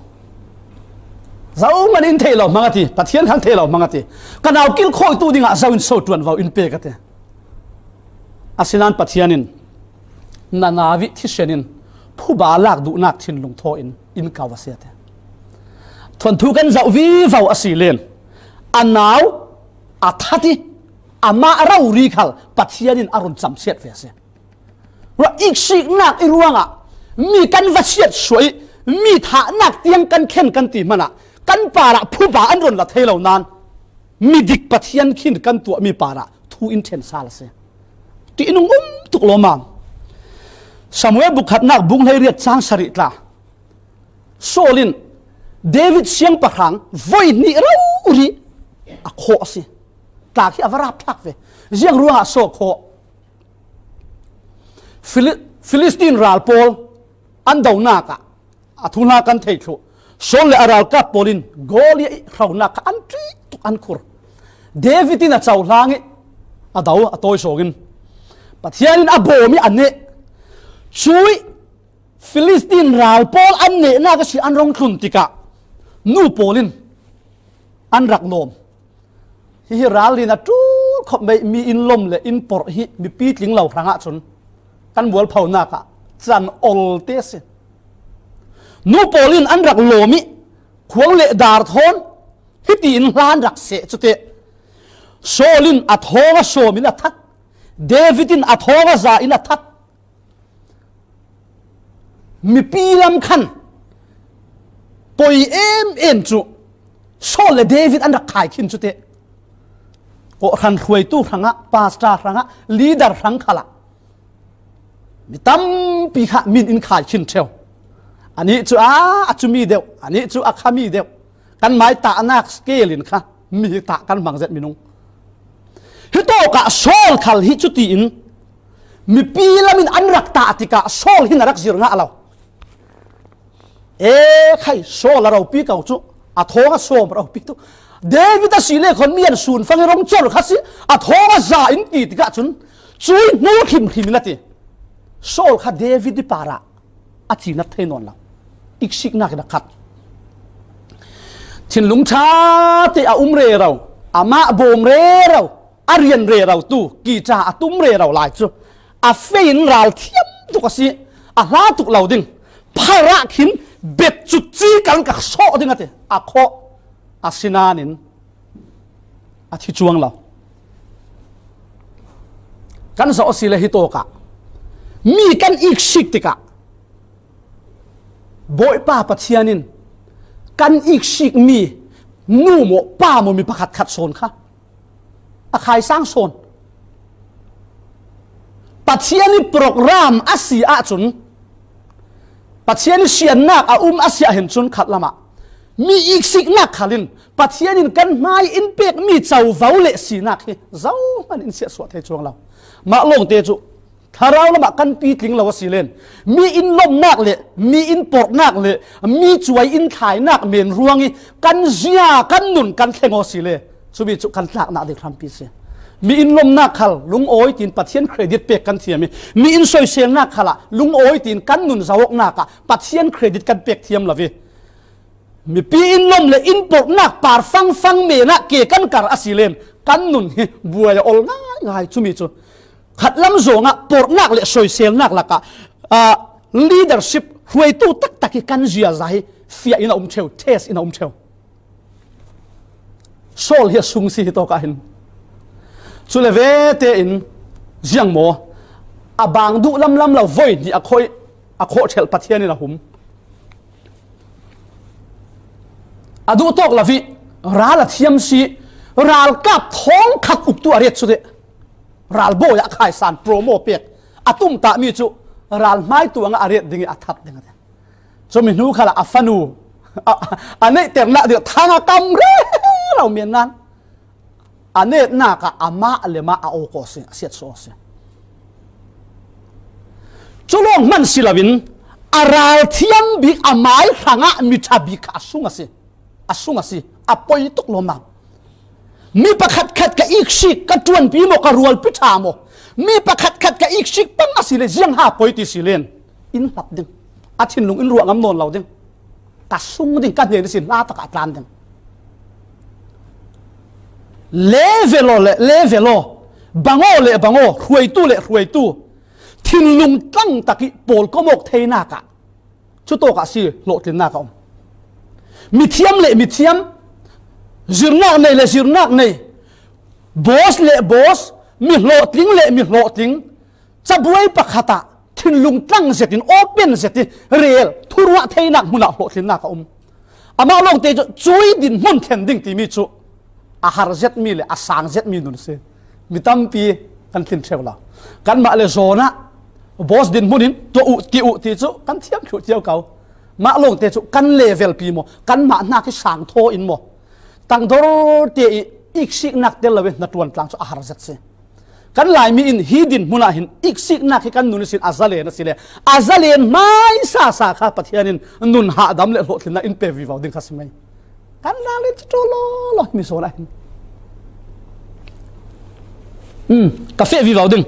Zohman in theih lo hmang a ti, Pathian khang theih lo hmang a ti. Ka nau kilkhawitu dingah zo in so ṭuan vo in pek a ti. Asinan Pathian in na nau ih thisen in phuba lak duhnak thinlung thaw in in kau a si a ti. Thuanthu kan zoh vivo a si len a nau a that ih amah rori khal Pathian in a run camsiat ve a si. Ruah iksiknak ih ruangah mi kan va siatsuah ih mi thahnak tiang kan khen kan ti hmanah kan parah phuba an run la thei lo nan midik Pathian khin kan tuahmi parah thu in ṭhen sal a si. Ti in hung um tuk lawmam. Samuel buk khatnak bung hleiriat cang sarih tla Saul in David siangpahrang voi hnih rori a khawh a si. Tla khi a va rapthlak ve. Ziang ruangah Saul khawh? Phili-, Philistine ral pawl an donak ah a thuhla kan thei thluh. Saul le a ralkap pawl in Goliath ih hronak kha an ṭih tuk an khur. David in a cohlang ih a do a tawi sawng in Pathian in a bawm ih a neh. Cuih Philistine ral pawl an nehnak a si an rung thlun tikah nu pawl in an rak lawm. Hihi ral lin a ṭul khop mai mi in lom le in porh hi mipi tling lo hrangah cun kan mualphonak ah can ol te a si. Nu pawl in an rak lawm ih khuang le dar thawn hiti in hla an rak seh cute. Saul in a thawng a sawm in a that. David in a thawng a za in a that. Mipi lam khan poi em em cu Saul le David an rak khai khin cute. Kawhhran hruaitu hrangah, pastor hrangah, leader hrang khalah mi tampi kha min in khai khin ṭheu. Anih cu a, a cumi deuh, anih cu a khami deuh. Kan mai tahnak scale in kha mi hi tah kan hmang zet minung. Hitawkah Saul khal hi cutiin mipi lamin an rak tah tikah Saul hin a rak zir ngah lo. E khai, Saul a ropi ko cu a thawng a sawm ropi tu. David a si le khon mi an sunfang i rong cor kha si, a thawng a za in ti tikah cun cui hnu hrimhrim in a ti. Saul kha David i parah a cinat thei nawn lo. Iksiknak in a khat. Thinlung ṭha te a um rero, amah bawm rero, a rian rero tu kica a tum rero lai cu a fei in ral thiam tuk a si. A hla tuk lo ding. Pharah khin bet cut ci kan ka sawh ding a ti. A khawh. Asinain a thi cuang lo. Kan zoh a si le hitawkah mi kan iksik tikah Bawipa Pathian in kan iksikmi nu maw pa maw mi pakhatkhat sawn kha a khaisang sawn. Pathian ih program a si ahcun, Pathian ih siannak a um a si ahhin cun khat lamah mi iksiknak khal in Pathian in kan hmai in pekmi covo le sinak hi zohman in siatsuah thei cuang lo. Mah lawngte cu thlarau lamah kan pitling lo a si len, mi in lomnak le mi in porhnak le mi cuai in thlainak men ruang ih kan zia kan nun kan thleng aw si le, cumi cu kan tlaknak ding hrampi si. Mi in lomnak khal lungawi tiin Pathian credit pek kan thiam ih, mi in soiselnak khalah lungawi tiin kan nun zawknak ah Pathian credit kan pek thiam lo ih, mipi in lom le in porhnak par fangfang men ah ke kan kar a si len kan nun hi buai a ol ngaingai. Cumi cu khatlam zawngah porhnak le soiselnak lakah, ah, leadership hruaitu taktak hi kan ziaza hi fiah in a um ṭheu, test in a um ṭheu. Saul hi a sung si hitawkah hin. Cule vete in ziang maw, a bang duh lamlam lo voi hnih a khawh, a khawh ṭhelh Pathian in a hum. A duh tawk lo ih ral a thiam si, ralkap thawngkhat uktu a riat cu teh. Ralbawi ah khaisan promo pek a tumtahmi cu ral hmai tuangah a riat ding ih a that ding a ti. Cumi hnu khalah a fanu a, a neihternak ding thang a kam rero men nan a netnak ah amah le mah a awk aw si, a siatsuah aw si. Cu lawng hman si loin a ralthiam bik a mai hrangah mi ṭha bik kha a sung a si. A sung a si, a poi tuk lawmmam. Mi pakhatkhat ka iksik, ka ṭuanpi maw, ka rualpi ṭha maw, mi pakhatkhat ka iksik pang a si le ziang ha poi ti si len in hlap ding, a thinlung in ruah ngam nawn lo ding. ka sung ding, ka hnen sin hla takah a tlan ding. Level aw le level aw, bang aw le bang aw, hruaitu le hruaitu, thinlung tlang tak ih pawlkom awk theinak ah, cutawkah si hlawhtlinnak a um. Mithiam le mithiam, zirnak nei le zirnak nei, boss le boss, mi hlawhtling le mi hlawhtling, cabuai pakhatah thinlung tlang zetin, open zetin, rel thuruah theinak hmunah hlawhtlinnak a um. Amah lawngte cu cui dinhmun thlen ding timi cu a har zetmi le a sang zetmi nun si. Mi tampi kan tlin ṭheu lo. Kanmah le zawnah boss dinhmun in tuah uh, ti uh ti cu kan thiam thluh cio ko. Mah lawngte cu kan level pi maw, kanmah hnak hi sang thaw in maw, tangdor te ih iksiknak tel lo in hnaṭuan tlang cu a har zet si. Kan Laimi in hi dinhmun ah hin iksiknak hi kan nun ihsin a zalen asile, a zalen hmaisa sa kha Pathian in nun hahdam le hlawhtlinnak in pe vivo ding kha si mai. Kan Lai le cu ṭawl lawlaw mi zawn ah hin, um, ka feh vivo ding.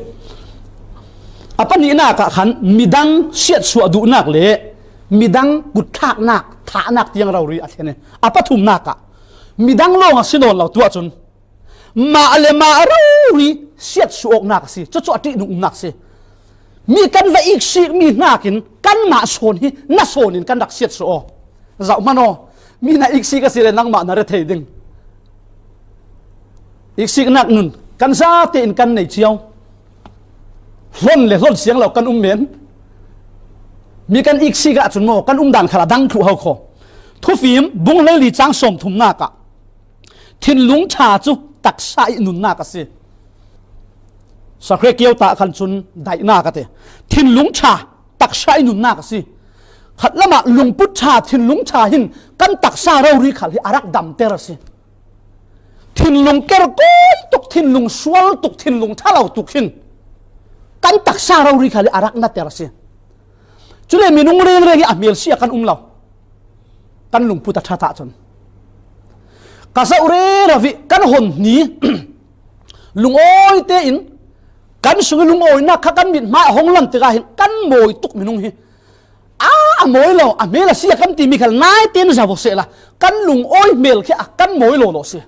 A pahnihnak ah khan midang siatsuah duhnak le midang kutthlaknak, thahnak tiang rori a thlen i, a pathumnak ah midang lawng a si nawn lo tu ahcun mah le mah rori siatsuah awknak a si. Cucu a ṭihnung umnak a si. Mi kan va iksikmi hnakin kanmah sawn hi na sawn in kan rak siatsuah aw. Zoh hmanh aw, mi na iksik a si le nangmah na re thei ding. Iksiknak nun kan zate in kan nei cio. Hlon le hlon siang lo kan um men. Mi kan iksik ahcun maw, kan umdan khal a dang thluh ho kho. Thufim bung hleili cang sawmthumnak ah thinlung ṭha cu taksa ih nunnak a si. Sakre kio ta khan cun daihnak a ti. Thinlung ṭha taksa ih nunnak a si. Khatlamah lungput ṭha, thinlung ṭha hin kan taksa rori khal hi a rak damter a si. Thinlung kerkawi tuk, thinlung sual tuk, thinlung ṭha lo tuk hin kan taksa rori khal hi a rak nater a si. Cule minung rengreng hi a hmelsi a kan um lo. Kan lungput a ṭhat ahcun ka zoh rero ih kan hon hni. Lungawi tein kan sung ih lungawinak kha kan mithmai a hong lan tikah hin kan mawi tuk minung hi, a, a mawi lo, a hmel a si a kan timi khal naitein zoh aw sehla, kan lungawi hmel khi a kan mawi lawlaw si.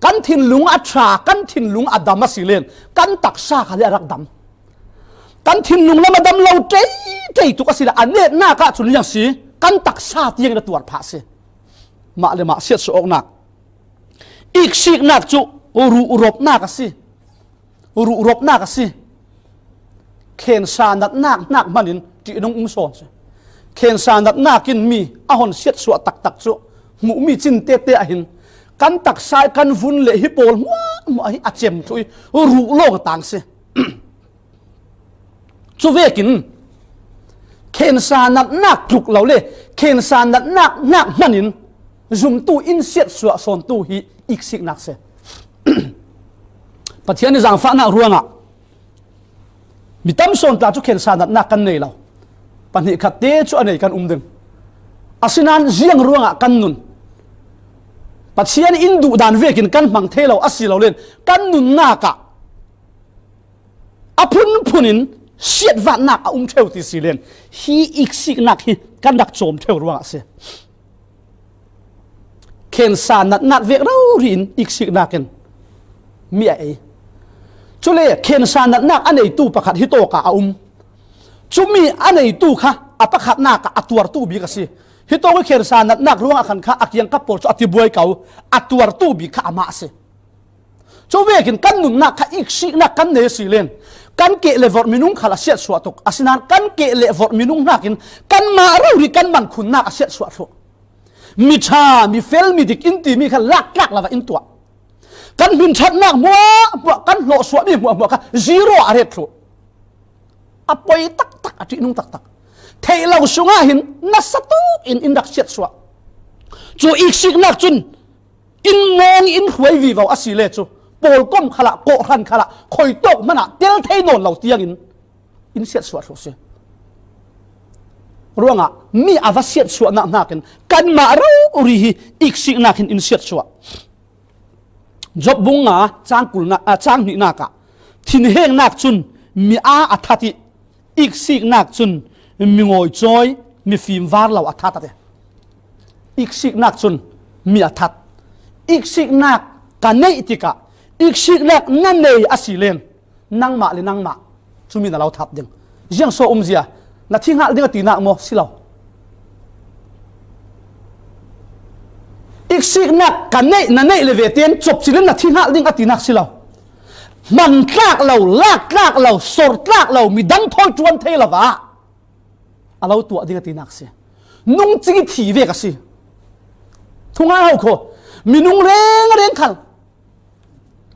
Kan thinlung a ṭha, kan thinlung a dam a si len kan taksa khal hi a rak dam. Kan thinlung lam a dam lo ṭeitei tuk a si le a netnak ahcun ziang si, kan taksa tiang in a tuar phah si. Mah le mah siatsuah awknak, iksiknak cu ruhropnak a si. Ruhropnak a si. Khensa natnak hnak hmanh in ṭihnung um sawn si. Khensa natnak in mi a hon siatsuah taktak cu hmuhmi cin tete ah hin kan taksa ih kan vun le hi pawl hmuahhmuah hi a cem thluh ih ruh lawng a tang si. Cuvekin khensa natnak tluk lo le khensa natnak hnak hmanh in zumtu in siatsuah sawntu hi iksiknak si. Pathian ih zaangfahnak ruangah mi tam sawn tla cu khensa natnak kan nei lo. Pahnih khat te cu a nei kan um ding. Asinain ziang ruangah kan nun? Pathian in duhdan vekin kan hmang thei lo a si lo len kan nunnak ah a phunphun in siatvatnak a um ṭheu ti si len hi iksiknak hi kan rak cawm ṭheu ruangah a si. Khensa natnak vek rori in iksiknak in mi a ei. Cule khensa natnak a neitu pakhat hitawk ah a um. Cumi a neitu kha a pakhatnak ah a tuartu bik a si. Hitawk ih khensa natnak ruangah khan kha a kiangkap pawl cu a tibuai ko, a tuartu bik kha amah a si. Cuvekin kan nunnak kha iksiknak kan nei a si len kan keh le vorh minung khal a siatsuah tuk. Asinain kan keh le vorh minung hnakin kanmah rori kan man khunnak a siatsuah thluh. Mi ṭha, mi fel, mi dik in timi kha laktlak lo ah in tuah. Kan hminṭhatnak hmuahhmuah, kan hlawhsuahmi hmuahhmuah kha zero a ret thluh. A poi taktak, a ṭihnung taktak. Theih lo sungah hin nasa tuk in in rak siatsuah. Cu iksiknak cun in mawng in hruai vivo a si le cu pawlkom khalah, kawhhran khalah, khuitawk hmanah tel thei nawn lo tiangin in siatsuah thluh si. Ruangah mi a va siatsuahnak hnakin kanmah rori hi iksiknak hin in siatsuah. Job bung nga cang kulnak, a, cang hnihnak ah thinhengnak cun mi aa a that ih iksiknak cun mi ngawicawi, mi fimvar lo a that a ti. Iksiknak cun mi a that. Iksiknak ka neih tikah, iksiknak na nei a si len, nangmah le nangmah cumi na lo that ding. Ziang so umzia, na thi hngal ding a tinak maw? Si lo. Iksiknak ka neih, na neih le ve tein cop si len na thi hngal ding a tinak si lo. Hman tlak lo, lak tlak lo, sor tlak lo, midang thawi ṭuan thei lo ah a lo tuah ding a tinak si. Nungcing i thi vek a si. Thungai ho kho, minung rengreng khal,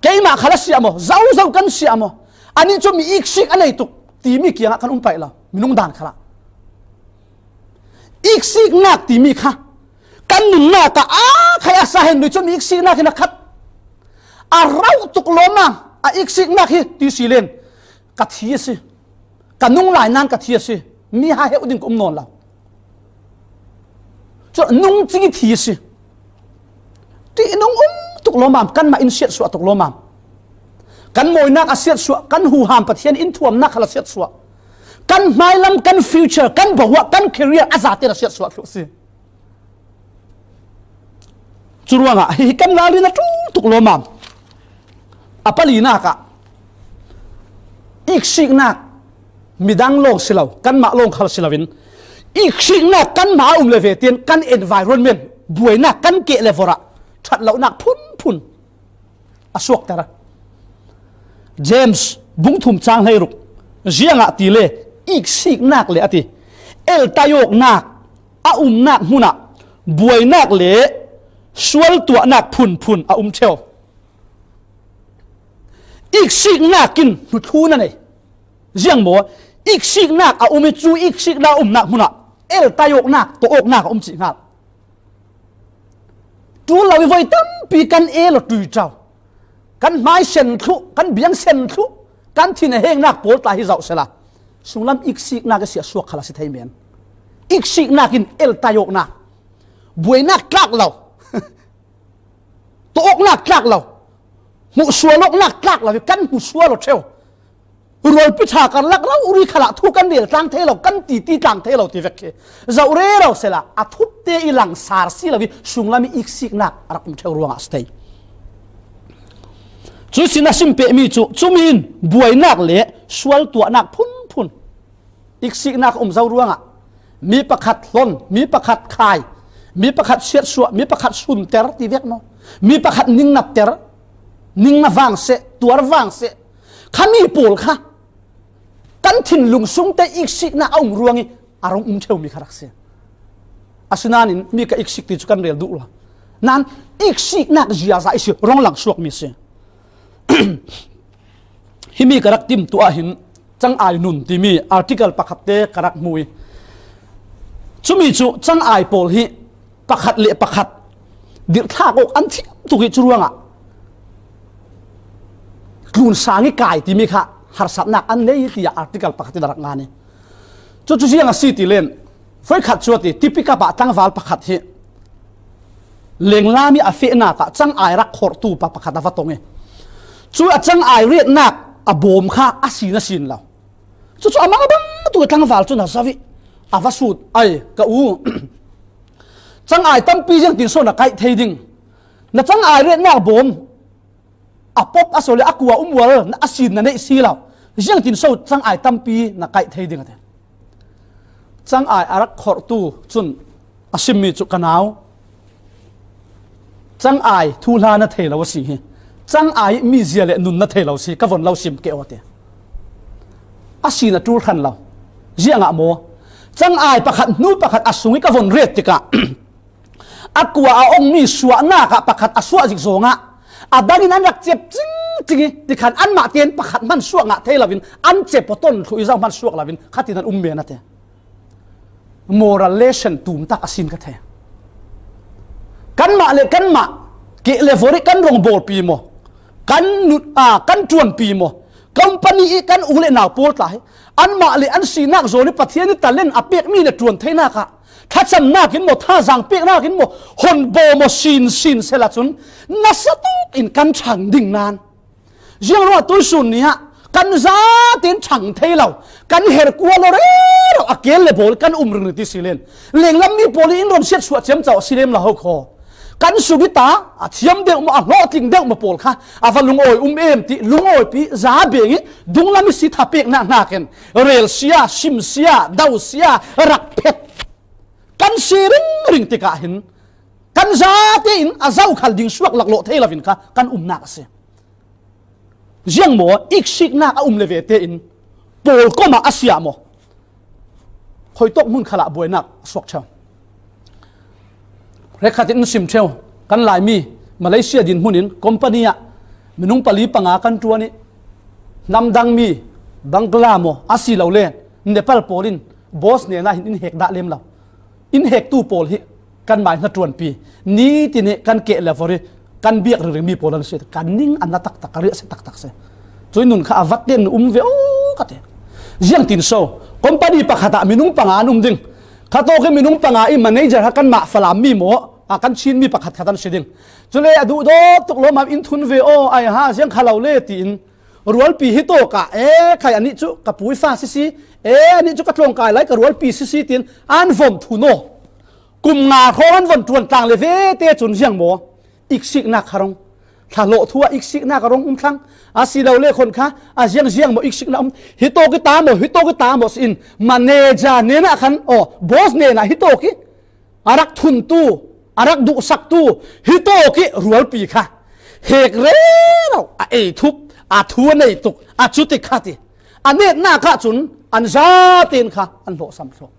keimah khal a siah maw, zozo kan siah maw, anih cu mi iksik a nei tuk timi kiangah kan um paih lo, minung dan khalah. Iksiknak timi kha kan nunnak ah a khai a sa hen, mi cu mi iksiknak in a khat, a rauh tuk lawmmam a iksiknak hi ti si len, ka thi a si, ka nung lai nan ka thi a si, mi ha heuh ding ka um nawn lo. Cu nungcing i thi a si. Ṭihnung um tuk lawmmam, kanmah in siatsuah tuk lawmmam. Kan mawinak a siatsuah, kan huham Pathian in thuamnak khal a siatsuah. Kan hmailam, kan future, kan bahuah, kan career a zate a siatsuah thluh a si. Cu ruangah hi kan ralrin a ṭul tuk lawmmam. A palinak ah, iksiknak midang lawng si lo, kanmah lawng khal si loin, iksiknak kanmah a um le ve tein kan environment, buainak kan keh le vorh ah ṭhat lonak phunphun a suakter. James bung thum cang hleiruk, ziangahtile iksiknak le a ti, eltai awknak a umnak hmun ah buainak le sual tuahnak phunphun a um ṭheu. Iksiknak in hnuthlu na nei. Ziang maw? Iksiknak a um i cu iksiknak a umnak hmun ah eltai awknak, tawh awknak a um cih hngal. Ṭul lo i voi tampi kan el aw ṭuiṭau. Kan hmai sen thluh, kan biang sen thluh, kan thin a hengnak pawl tla hi zoh sehla, sunglam iksiknak i si a suak khal a si thei men. Iksiknak in eltai awknak, buainak tlak lo, tawh awknak tlak lo, hmuhsual awknak tlak lo i kan hmusual aw ṭheu. Rualpi ṭha karlak rori khalah thu kan rel tlang thei lo, kan titi tlang thei lo ti vek khi zoh rero sehla, a thutte i langsar si lo i sunglam i iksiknak a rak um ṭheu ruangah a si thei. Cu sin a sim pehmi cu, cumi in buainak le sual tuahnak phunphun. Iksiknak a um zo ruangah mi pakhat hlon, mi pakhat khai, mi pakhat siatsuah, mi pakhat sunter ti vek maw? Mi pakhat ning natter, ning na vang seh, tuar vang seh. Khami pawl kha kan thinlung sungte iksiknak a um ruang i a rung um ṭheumi kha rak si. Asinain mi ka iksik ti cu kan rel duh lo. Nain iksiknak ziaza i si rong lang suakmi si. Himi ka rak timtu ah hin cangai nun timi article pakhat te ka rak hmu i, cumi cu cangai pawl hi pakhat le pakhat dirhthlak awk an thiam tuk i cu ruangah tlun sang i kai timi kha harsatnak an nei tiah article pakhat in a rak ngan i, cucu ziang a si ti len, voikhat cu a ti, tipikap ah tlangval pakhat hi lenglam i a fehnak ah cangai rak khorhtu pa pakhat a va tong i, cu a cangai retnak a bawm kha a sin a sin lo. Cucu a mang a bang tuk i tlangval cun a zoh i a va sut, ai, ka u, cangai tampi ziangtin so na kaih thei ding? Na cangai retnak bawm a pop a so le a kua um ual a sin na neih si lo. Ziangtin so cangai tampi na kaih thei ding a ti. Cangai a rak khorhtu cun a simmi cu, ka nau, cangai thuhla na thei lo a si hi. Cangai mizia le nun na thei lo si, ka von lo sim keh aw a ti. A sin a ṭul hran lo. Ziangah maw? Cangai pakhat hnu pakhat a sung i ka von ret tikah a kua a ongmi suahnak ah pakhat a suah zik zongah a dangin an rak cep cingcing i, tikhan anmah tein pakhat hman suak ngah thei loin an cep aw ton thluh i zoh hman suak loin khatin an um men a ti. Moral lesson tumtak a sin ka thei. Kanmah le kanmah keh le vor i kan rongbawlpi maw, kan nut, aa, kan ṭuanpi maw, company i kan u le nau pawl tla hi anmah le an sinak zawn i Pathian i talent a pekmi le ṭuan theinak ah thlacamnak in maw, thazaang peknak in maw, honbawm aw sinsin sehla cun nasa tuk in kan ṭhang ding nain, ziang ruah tuisun ni ah Kan zatin thang thei lo, kan her kual lo rero a kel le bawl kan um ring ti si len. Lenglam mi pawl in ron siat suah ciam cau a si lem lo ho kho. Kan sugita a thiam deuh maw, a hlawhtling deuh maw pawl kha a va lungawi um em ti, lungawipi za beng i dunglam i si tha pek nak nakin rel sia, sim sia, dau sia, rak phet. Kan si ring ring tikah hin kan zate in a zau khal ding suak laklawh thei lovin kha kan umnak a si. Ziang maw, iksiknak a um le vete in pawl komah a siah maw? Khoitawk hmun khalah buainak a suak ṭheu. Hrekkhat in sim ṭheu, kan Laimi Malaysia dinhmun in company ah minung pali panga kan ṭuan i, namdang mi Bangla maw, a si lo le Nepal pawl in boss nena hin in hek dah lem lo. In hektu pawl hi kan mai hna ṭuanpi, nitin hi kan keh le vori kan biak ringring mi pawl an si. Kan ning an na taktak, ka riah si taktak si. Cui nun kha a vat ten um ve aw ka ti. Ziang tin so, company pakhat ah minung panga an um ding. Kha tawk hi minung panga i manager ha kan mah Falam mi maw, a kan Chin mi pakhat khat an si ding. Cule a duh dawt tuk lawmam in thun ve aw, ai ha, ziang kha lo le tiin rualpi hi tawk ah, e, khai anih cu ka puifa sisi, e, anih cu ka tlawngkai lai ka rualpi sisi tiin an vom thun aw. Kum nga hrawng an von ṭuan tlang le vete cun ziang maw, iksiknak kha rong, thlahlawh thu ah iksiknak a rong um thlang. A si lo le khon kha a ziang ziang maw iksiknak um, hi tawk i ta maw, hi tawk i ta maw si in manager hnenah khan, aw, boss hnenah hi tawk i a rak thuntu, a rak duhsaktu, hi tawk i rualpi kha hek rero a ei thup, a thu a nei tuk, a cutik kha ti. A netnak ah cun an zaten kha an hlawhsam thluak.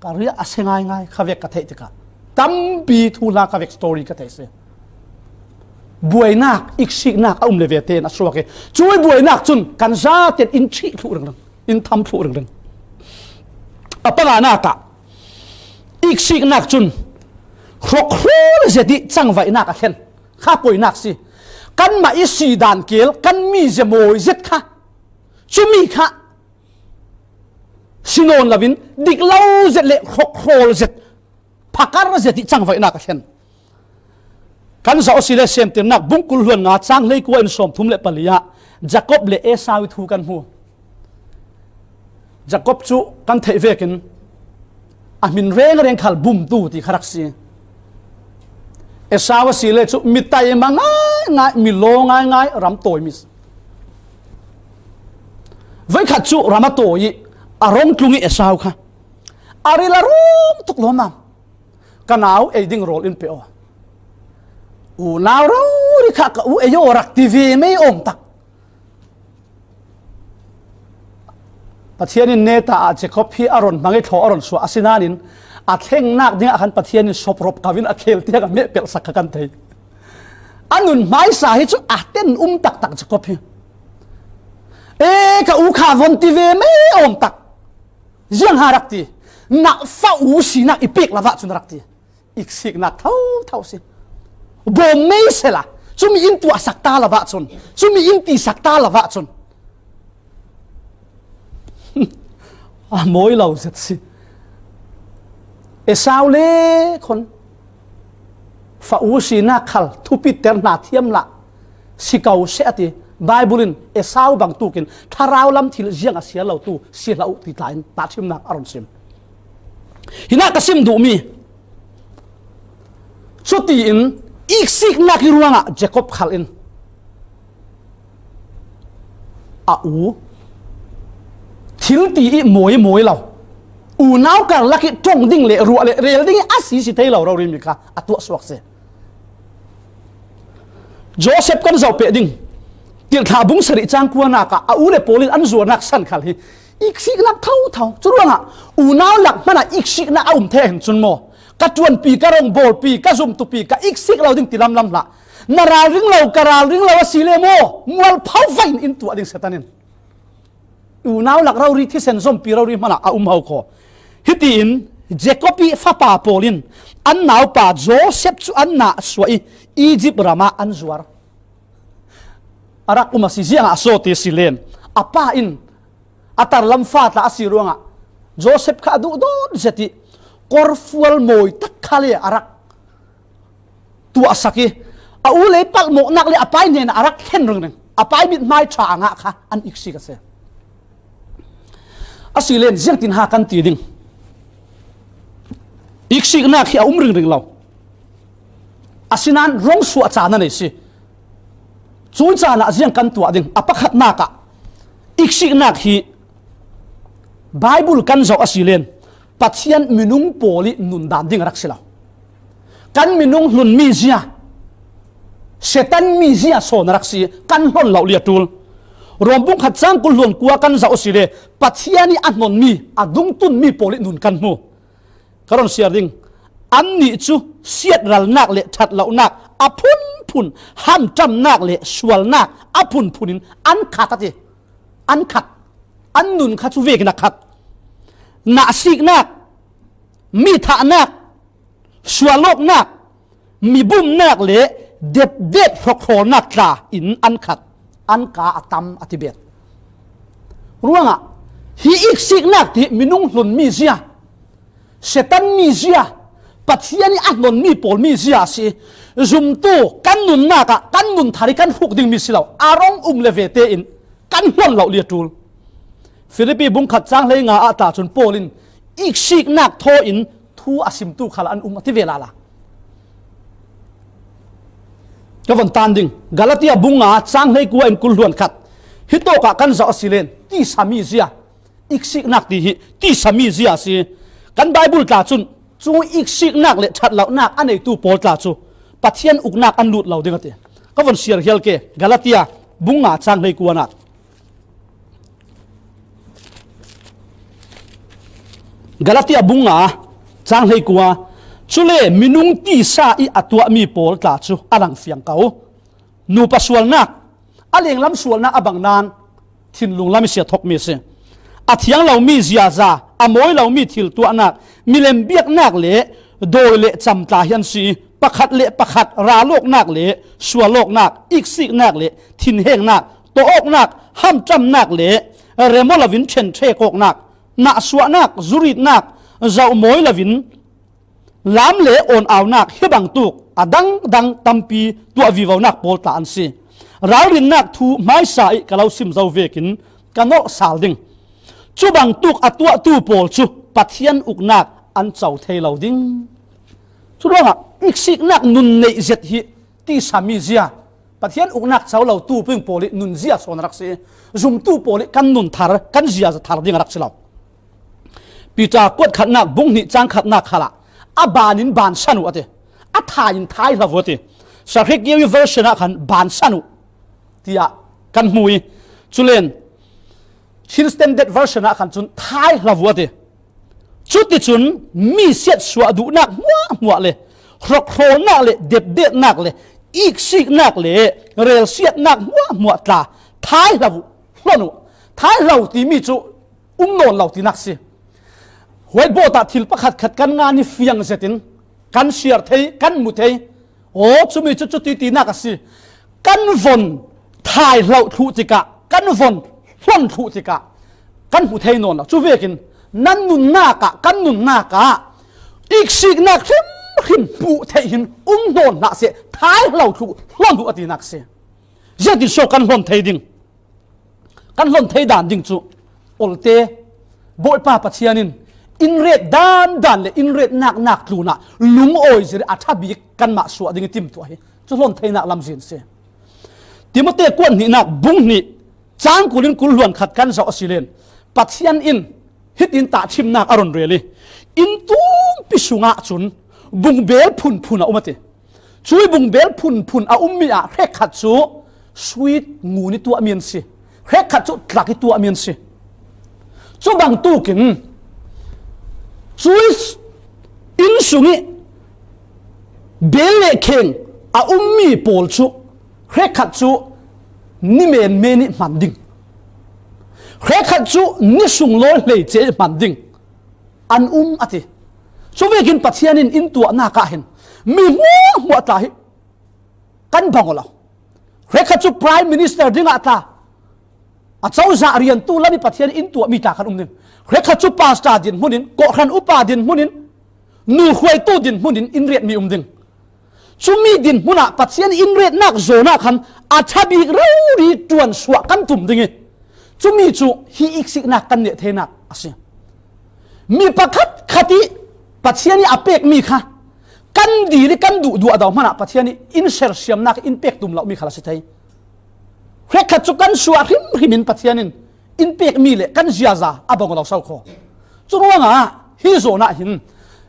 Ka riah a si ngaingai, kha vek ka theih tikah tampi thuhla ka vek story ka theih si. Buainak, iksiknak a um le vete in a suak i, cui buainak cun kan zaten in thih thluh ringring, in tham thluh ringring. A panganak ah iksiknak cun hrokhrawl zet i cangvaihnak a thlen. Kha poinak si. Kanmah i si dan kel, kan mi zia mawi zet kha, cumi kha si nawn loin dik lo zet le hrokhrawl zet, phakar zet i cangvaihnak a thlen. Kan zoh a si le Semtirnak bung kul hluan nga cang hleikua in sawmthum le pali ah Jakob le Esau i thu kan hmu. Jakob cu kan theih vekin a hmin rengreng khal bumtu ti kha rak si. Esau a si le cu mi taima ngaingai, mi law ngaingai, ram tawi mi si. Voikhat cu ram a tawi i a rong tlung i Esau kha a ril a rawng tuk lawmmam. Ka nau ei ding rawl in pe aw. Unau rori kha ka u ei aw rak ti ve mei awm tak. Pathian in neta ah Jakob hi a ron hmang i thlaw a ron suah a si nain a thlengnak dingah khan Pathian in soprop kau in a khel tiang a mehpelh sak kha kan thei. A nun hmaisa hi cu a ten um taktak Jakob hi. E, ka u kha von ti ve mei awm tak. Ziang ha rak ti, na fa u sinak i pek lo vah cun rak ti. Iksiknak thotho si. Bawm mei sela, cumi in tuahsak ta lo vah cun, cumi in tisak ta lo vah cun. A mawi lo zet si. Esau le khon fa u sinak khal thupiter hna thiam lah si ko seh a ti. Bible in Esau bangtukin thlarau lam thil ziang a siar lo tu si hlah uh ti tla in tahṭhimnak a run sim. Hinah ka sim duhmi cutiin iksiknak i ruangah Jakob khal in a u thil ti i mawi mawi lo, unau karlak i ṭong ding le ruah le rel ding i a si si thei lo rori mi kha a tuah suak si. Joseph kan zoh peh ding. Tirhthlah bung sarih cang kuanak ah a u le pawl in an zuarnak san khal hi iksiknak thotho. Curuangah unau lak hmanah iksiknak a um thei a hin cun maw, ka ṭuanpi, ka rongbawlpi, ka zumtupi, ka iksik lo ding ti lamlam hlah. Na ralring lo, ka ralring lo a si le maw, mualpho vaih in in tuah ding Satan in. Unau lak rori thisen zompi rori hmanah a um ho kho. Hitiin Jacob i fapa pawl in an naupa Joseph cu an nah suah i Egypt ram ah an zuar. A rak um a si ziangah a sawti a si len a pa in a tarlam fa tla a si ruangah Joseph kha a duhdawt zet i kawrfual mawi tak kha le a rak tuahsak i a u lei palhmawhnak le a pai hnenah a rak thlen ringring. A pai mithmai ṭha a ngah kha an iksik a si. A si len ziangtin ha kan ti ding? Iksiknak hi a um ringring lo. Asinain rong suah caan a nei si. Cun caan ah ziang kan tuah ding? A pakhatnak ah iksiknak hi Baibal kan zoh a si len Pathian minung pawl i nun dan ding a rak si lo. Kan minung hlun mizia, Satan mizia sawn a rak si, kan hlon lo li a ṭul. Rom bung khat cang kul hluan kua kan zoh a si le Pathian i a hnonmi, a dungtunmi pawl i nun kan hmu. Ka ron siar ding. Annih cu siatralnak le ṭhat lonak a phunphun, hamṭamnak le sualnak a phunphun in an khat a ti. An khat. An nun kha cu vekin a khat. Nahsiknak, mi thahnak, sualawknak, mi bumnak le depdet hrawkhrawlnak tla in an khat. An ka a tam a ti bet. Ruangah hi iksiknak ti minung hlun mizia, Satan mizia, Pathian i a hnonmi pawl mizia a si. Zumtu kan nunnak ah kan nun thar i kan hruk dingmi si lo. A rong um le ve tein kan hlon lo li a ṭul. Filipi bung khat cang hlei nga ah tla cun Paul in iksiknak thaw in thu a simtu khal an um a ti ve lala. Ka von tan ding. Galatia bung nga cang hlei kua in kul hluan khat. Hi tawk ah kan zoh a si len tisa mizia, iksiknak ti hi tisa mizia a si. Kan Baibal tla cun cu iksiknak le ṭhat lonak a neitu pawl tla cu Pathian uknak an lut lo ding a ti. Ka von siar hial ke. Galatia bung nga cang hlei kuanak. Galatia bung nga cang hlei kua. Cule minung tisa i a tuahmi pawl tla cu a langfiang ko. Nupa sualnak, a lenglam sualnak a bang nain thinlung lam i sia thokmi a si. A thiang lomi ziaza, a mawi lomi thil tuahnak, milem biaknak le dawi le cam tla hi an si. Pakhat le pakhat ralawknak le sualawknak, iksiknak le thinhengnak, tawawknak, hamṭamnak le remo loin ṭhenṭhek awknak, nahsuahnak, zuritnak, zoh mawi loin lam le awn aunak, hi bangtuk a dangdang tampi tuah vivonak pawl tla an si. Ralrinnak thu hmaisa i ka lo sim zo vekin ka nolh sal ding. Cu bangtuk a tuahtu pawl cu Pathian uknak an co thei lo ding. Curuangah iksiknak nun neih zet hi tisa mizia, Pathian uknak co lo tu ping pawl i nun zia sawn a rak si. Zumtu pawl i kan nun thar, kan ziaza thar ding a rak si lo. Peter kuat khatnak bung hnih cang khatnak khalah a ban in ban san uh a ti. A thai in thai hlo uh a ti. Sahrik Yewi version ah khan ban san uh tiah kan hmu i, culen Chin Standard Version ah khan cun thai hlo uh a ti. Cuticun mi siatsuah duhnak hmuahhmuah le hrawkhrawlnak le depdetnak le iksiknak le relsiatnak hmuahhmuah tla thai hlo uh, hlon uh. Thai hlo timi cu um nawn lo tinak si. Whiteboard ah thil pakhat khat kan ngan i fiang zetin kan siar thei, kan hmu thei. Aw, cumi cu cuti tinak a si. Kan von thai hloh thluh tikah, kan von hlon thluh tikah kan hmu thei nawn lo. Cu vekin nan nunnak ah, kan nunnak ah iksiknak hrimhrim hmuh theih hin um nawn hlah seh, thai hlo thluh hlon uh a tinak si. Ziangtin so kan hlon thei ding? Kan hlon thei dan ding cu olte, Bawipa Pathian in in ret dandan le in ret naknak tlunah lungawi zir a ṭha bik kanmah suah ding i timtuah hi cu hlon theinak lamzin si. Timote kuat hnihnak bung hnih cang kul in kul hluan khat kan zoh a si len Pathian in hitin tahṭhimnak a run rel i, inn tumpi sungah cun bungbel phunphun a um a ti. Cui bungbel phunphun a ummi ah hrekkhat cu sweet ngun i tuahmi an si, hrekkhat cu tlak i tuahmi an si. Cu bangtukin cui inn sung i bel le kheng a ummi pawl cu hrekkhat cu ni menmen i hman ding, hrekkhat cu ni sunglawi hleice i hman ding an um a ti. Cuvekin Pathian in in tuahnak ah hin mi hmuahhmuah tla hi kan bang aw lo. Hrekkhat cu Prime Minister dingah tla, a cozah riantu lam i Pathian in tuahmi tla kan um ding. Hrekkhat cu pastor dinhmun in, kawhhran upa dinhmun in, nu hruaitu dinhmun in in riatmi um ding. Cumi dinhmunah Pathian in retnak zawnah khan a ṭha bik rori ṭuansuah kan tum ding ih, cumi cu hi iksiknak kan neh theinak a si. Mi pakhat khat ih Pathian ih a pekmi kha kan dil ih kan duhduah dau hmanah Pathian ih in sersiamnak in pek tum lomi khal a si thei. Hrekkhat cu kan suah hrimhrim in Pathian in in pekmi le kan ziaza a bang lo so kho. Curuangah hi zawnah hin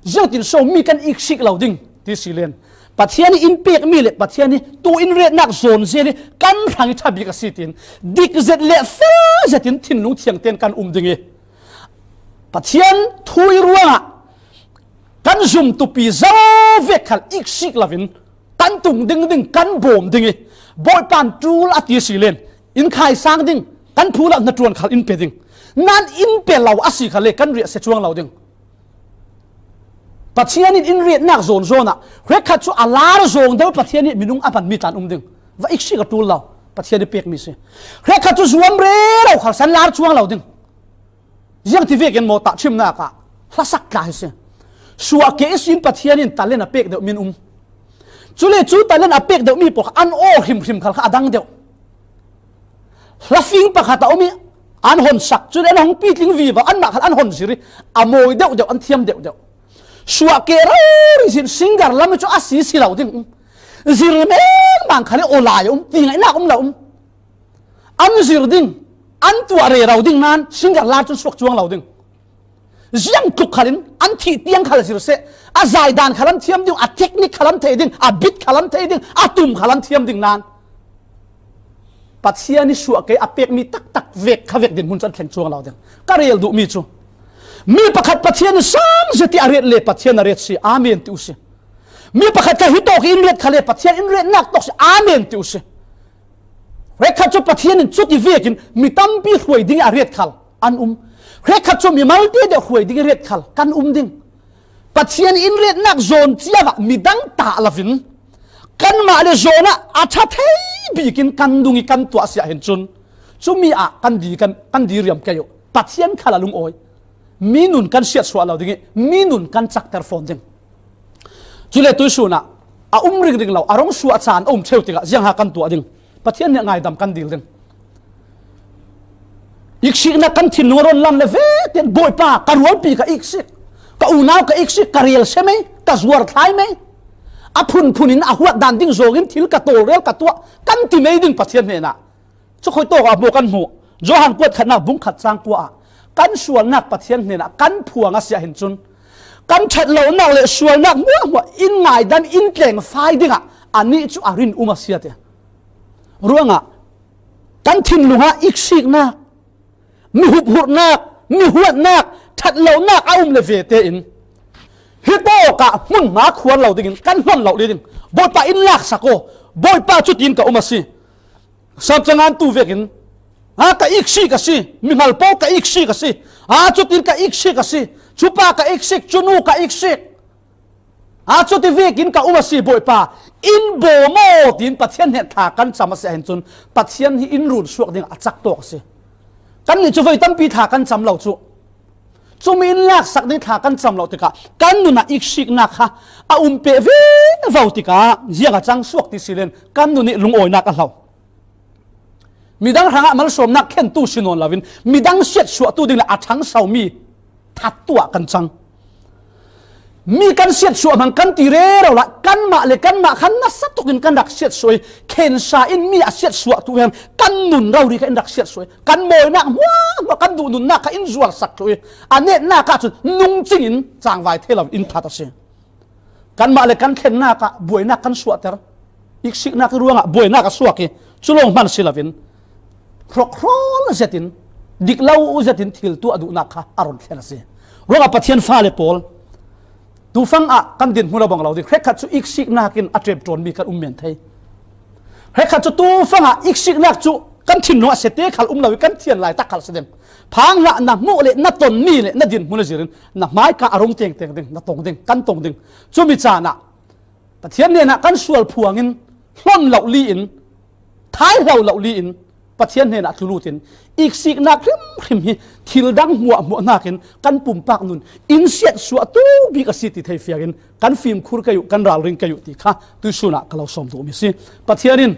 ziangtin so mi kan iksik lo ding ti si len, Pathian ih in pekmi le Pathian ih tu in retnak zawn zel ih kan hrang ih ṭha bik a si tiin dik zet le fel zetin thinlung thiangten kan um ding ih, Pathian thu ih ruangah kan zumtupi zo vek khal iksik loin kan tung ding ding kan bawm ding ih, Bawipa in ṭul a ti si len, in khaisang ding, kan phu lo hnaṭuan khal in pe ding. Nan in pe lo a si khal le kan riahsia cuang lo ding. Pathian in in retnak zawnzawn ah hrekkhat cu a lar zawng deuh Pathian ih minung a hmanmi tlan um ding. Va iksik a ṭul lo, Pathian ih pekmi si. Hrekkhat cu zuam rero khal san lar cuang lo ding. Ziangti vekin maw tahṭhimnak ah hlasak tla hi si. Suahkeh ihsin Pathian in talent a pek deuh min um. Cule cu talent a pek deuhmi pawl kha an aw hrimhrim khal kha a dang deuh. Hlafing pakhat a um ih an honsak, cule an hong pitling vivo, anmah khal an honzir ih a mawi deuhdeuh, an thiam deuhdeuh. Suahkeh rori sin singer lam cu a si si lo ding. Zir mengmang khal ih aw lai a um, ti ngaihnak um lo um. An zir ding, an tuah rero ding nan singer lar cun suak cuang lo ding. Ziangtluk khalin an thih tiang khal zir seh, a zaidan khal an thiam ding, a technique khal an thei ding, a beat khal an thei ding, a tum khal an thiam ding nan Pathian ih suahkeh a pekmi taktak vek kha vek dinhmun cu an thleng cuang lo ding. Ka rel duhmi cu mi pakhat Pathian in sang zet ih a ret le Pathian a ret si, amen ti uh si. Mi pakhat kha hitawk ih in ret khal le Pathian in retnak tawk si, amen ti uh si. Hrekkhat cu Pathian in cuti vekin mi tampi hruai ding ih a ret khal an um. Hrekkhat cu mimalte deuh hruai ding ih ret khal kan um ding. Pathian in retnak zawn ciangah midang tah loin kanmah le zawnah a ṭha thei bikin kan dung ih kan tuah si ahhin cun cumi ah kan di, kan, kan di riam kei uh. Pathian khal a lungawi. Mi nun kan siatsuah lo ding ih mi nun kan cakter fawn ding. Cule tuihsun ah a um ringring lo, a rung suah caan a um ṭheu tikah ziangha kan tuah ding? Pathian nih ngaidam kan dil ding. Iksiknak kan thinlung a run lam le vete in, Bawipa, ka rualpi ka iksik, ka unau ka iksik, ka rel se mei, ka zuar thlai mei, a phunphun in a huat dan ding zawngin thil ka tawlrel ka tuah, kan ti mei ding Pathian hnenah. Cu khuitawk ah maw kan hmuh? Johan kuat khatnak bung khat cang kua ah kan sualnak Pathian hnenah kan phuang a si ahhin cun kan ṭhat lonak le sualnak hmuahhmuah in ngaidam in tlengfai dingah anih cu a rin um a si a ti. Ruangah kan thinlung ah iksiknak, mi huphurhnak, mi huatnak, ṭhat lonak a um le ve tein hitawk ah hmunhma khuar lo dingin kan hlon lo li ding. Bawipa in laksak aw, Bawipa cutin ka um a si. Sam cangan tu vekin, a, ka iksik a si, mihngal pawl ka iksik a si, a, cutin ka iksik a si, cupa ka iksik, cunu ka iksik, a, cuti vekin ka um a si, Bawipa, in bawm aw, tiin Pathian hnen thla kan cam a si ahhin cun Pathian hi in run suak ding a cak tawk a si. Kannih cu voi tampi thla kan cam lo cu. Cumi in laksak ding thla kan cam lo tikah kan nun ah iksiknak kha a um peh vivo tikah ziang a cang suak ti si len kan nun ih lungawinak a hlo. Midang hrangah malsawmnak khentu si nawn loin midang siatsuahtu ding le a ṭhangsomi thattu ah kan cang. Mi kan siatsuah hmang kan ti rero lah kanmah le kanmah khan nasa tukin kan rak siatsuah ih, khensa in mi a siatsuahtu hian kan nun rori kha in rak siatsuah ih, kan mawinak hmuahhmuah kan duh nunnak kha in zuarsak thluh ih, a netnak ahcun nungcing in cangvai thei lo in that a si. Kanmah le kan thlennak ah buainak kan suahter. Iksiknak ih ruangah buainak a suak ih, cu lawng hman si loin hrawkhrawl zetin, dik lo zetin thil tuah duhnak kha a run thlen a si. Ruangah Pathian fale pawl, tufang ah kan dinhmun a bang lo ding. Hrekkhat cu iksiknak in a ṭemṭawnmi kan um men thei. Hrekkhat cu tufang ah iksiknak cu kan thinlung ah sete khal um lo ih kan thian laitak khal si ding. Phang hlah, na hmuh le na tonmi le na dinhmun a zirin na hmaika a rung tengteng ding, na tong ding, kan tong ding. Cumi caan ah Pathian hnenah kan sual phuangin hlon lo li in, thai hlo lo li in, Pathian hnenah tlu lutin, iksiknak hrimhrim hi thil dang hmuahhmuah hnakin kan pumpak nun in siatsuahtu bik a si ti thei fiangin kan fimkhur kei uh, kan ralring kei uh ti kha tuisunah ka lo sawm duhmi si. Pathian in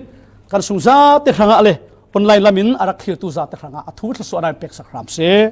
kan sung zate hrangah le online lamin a rak thlirtu zate hrangah a thu thluasuahna in peksak hram seh.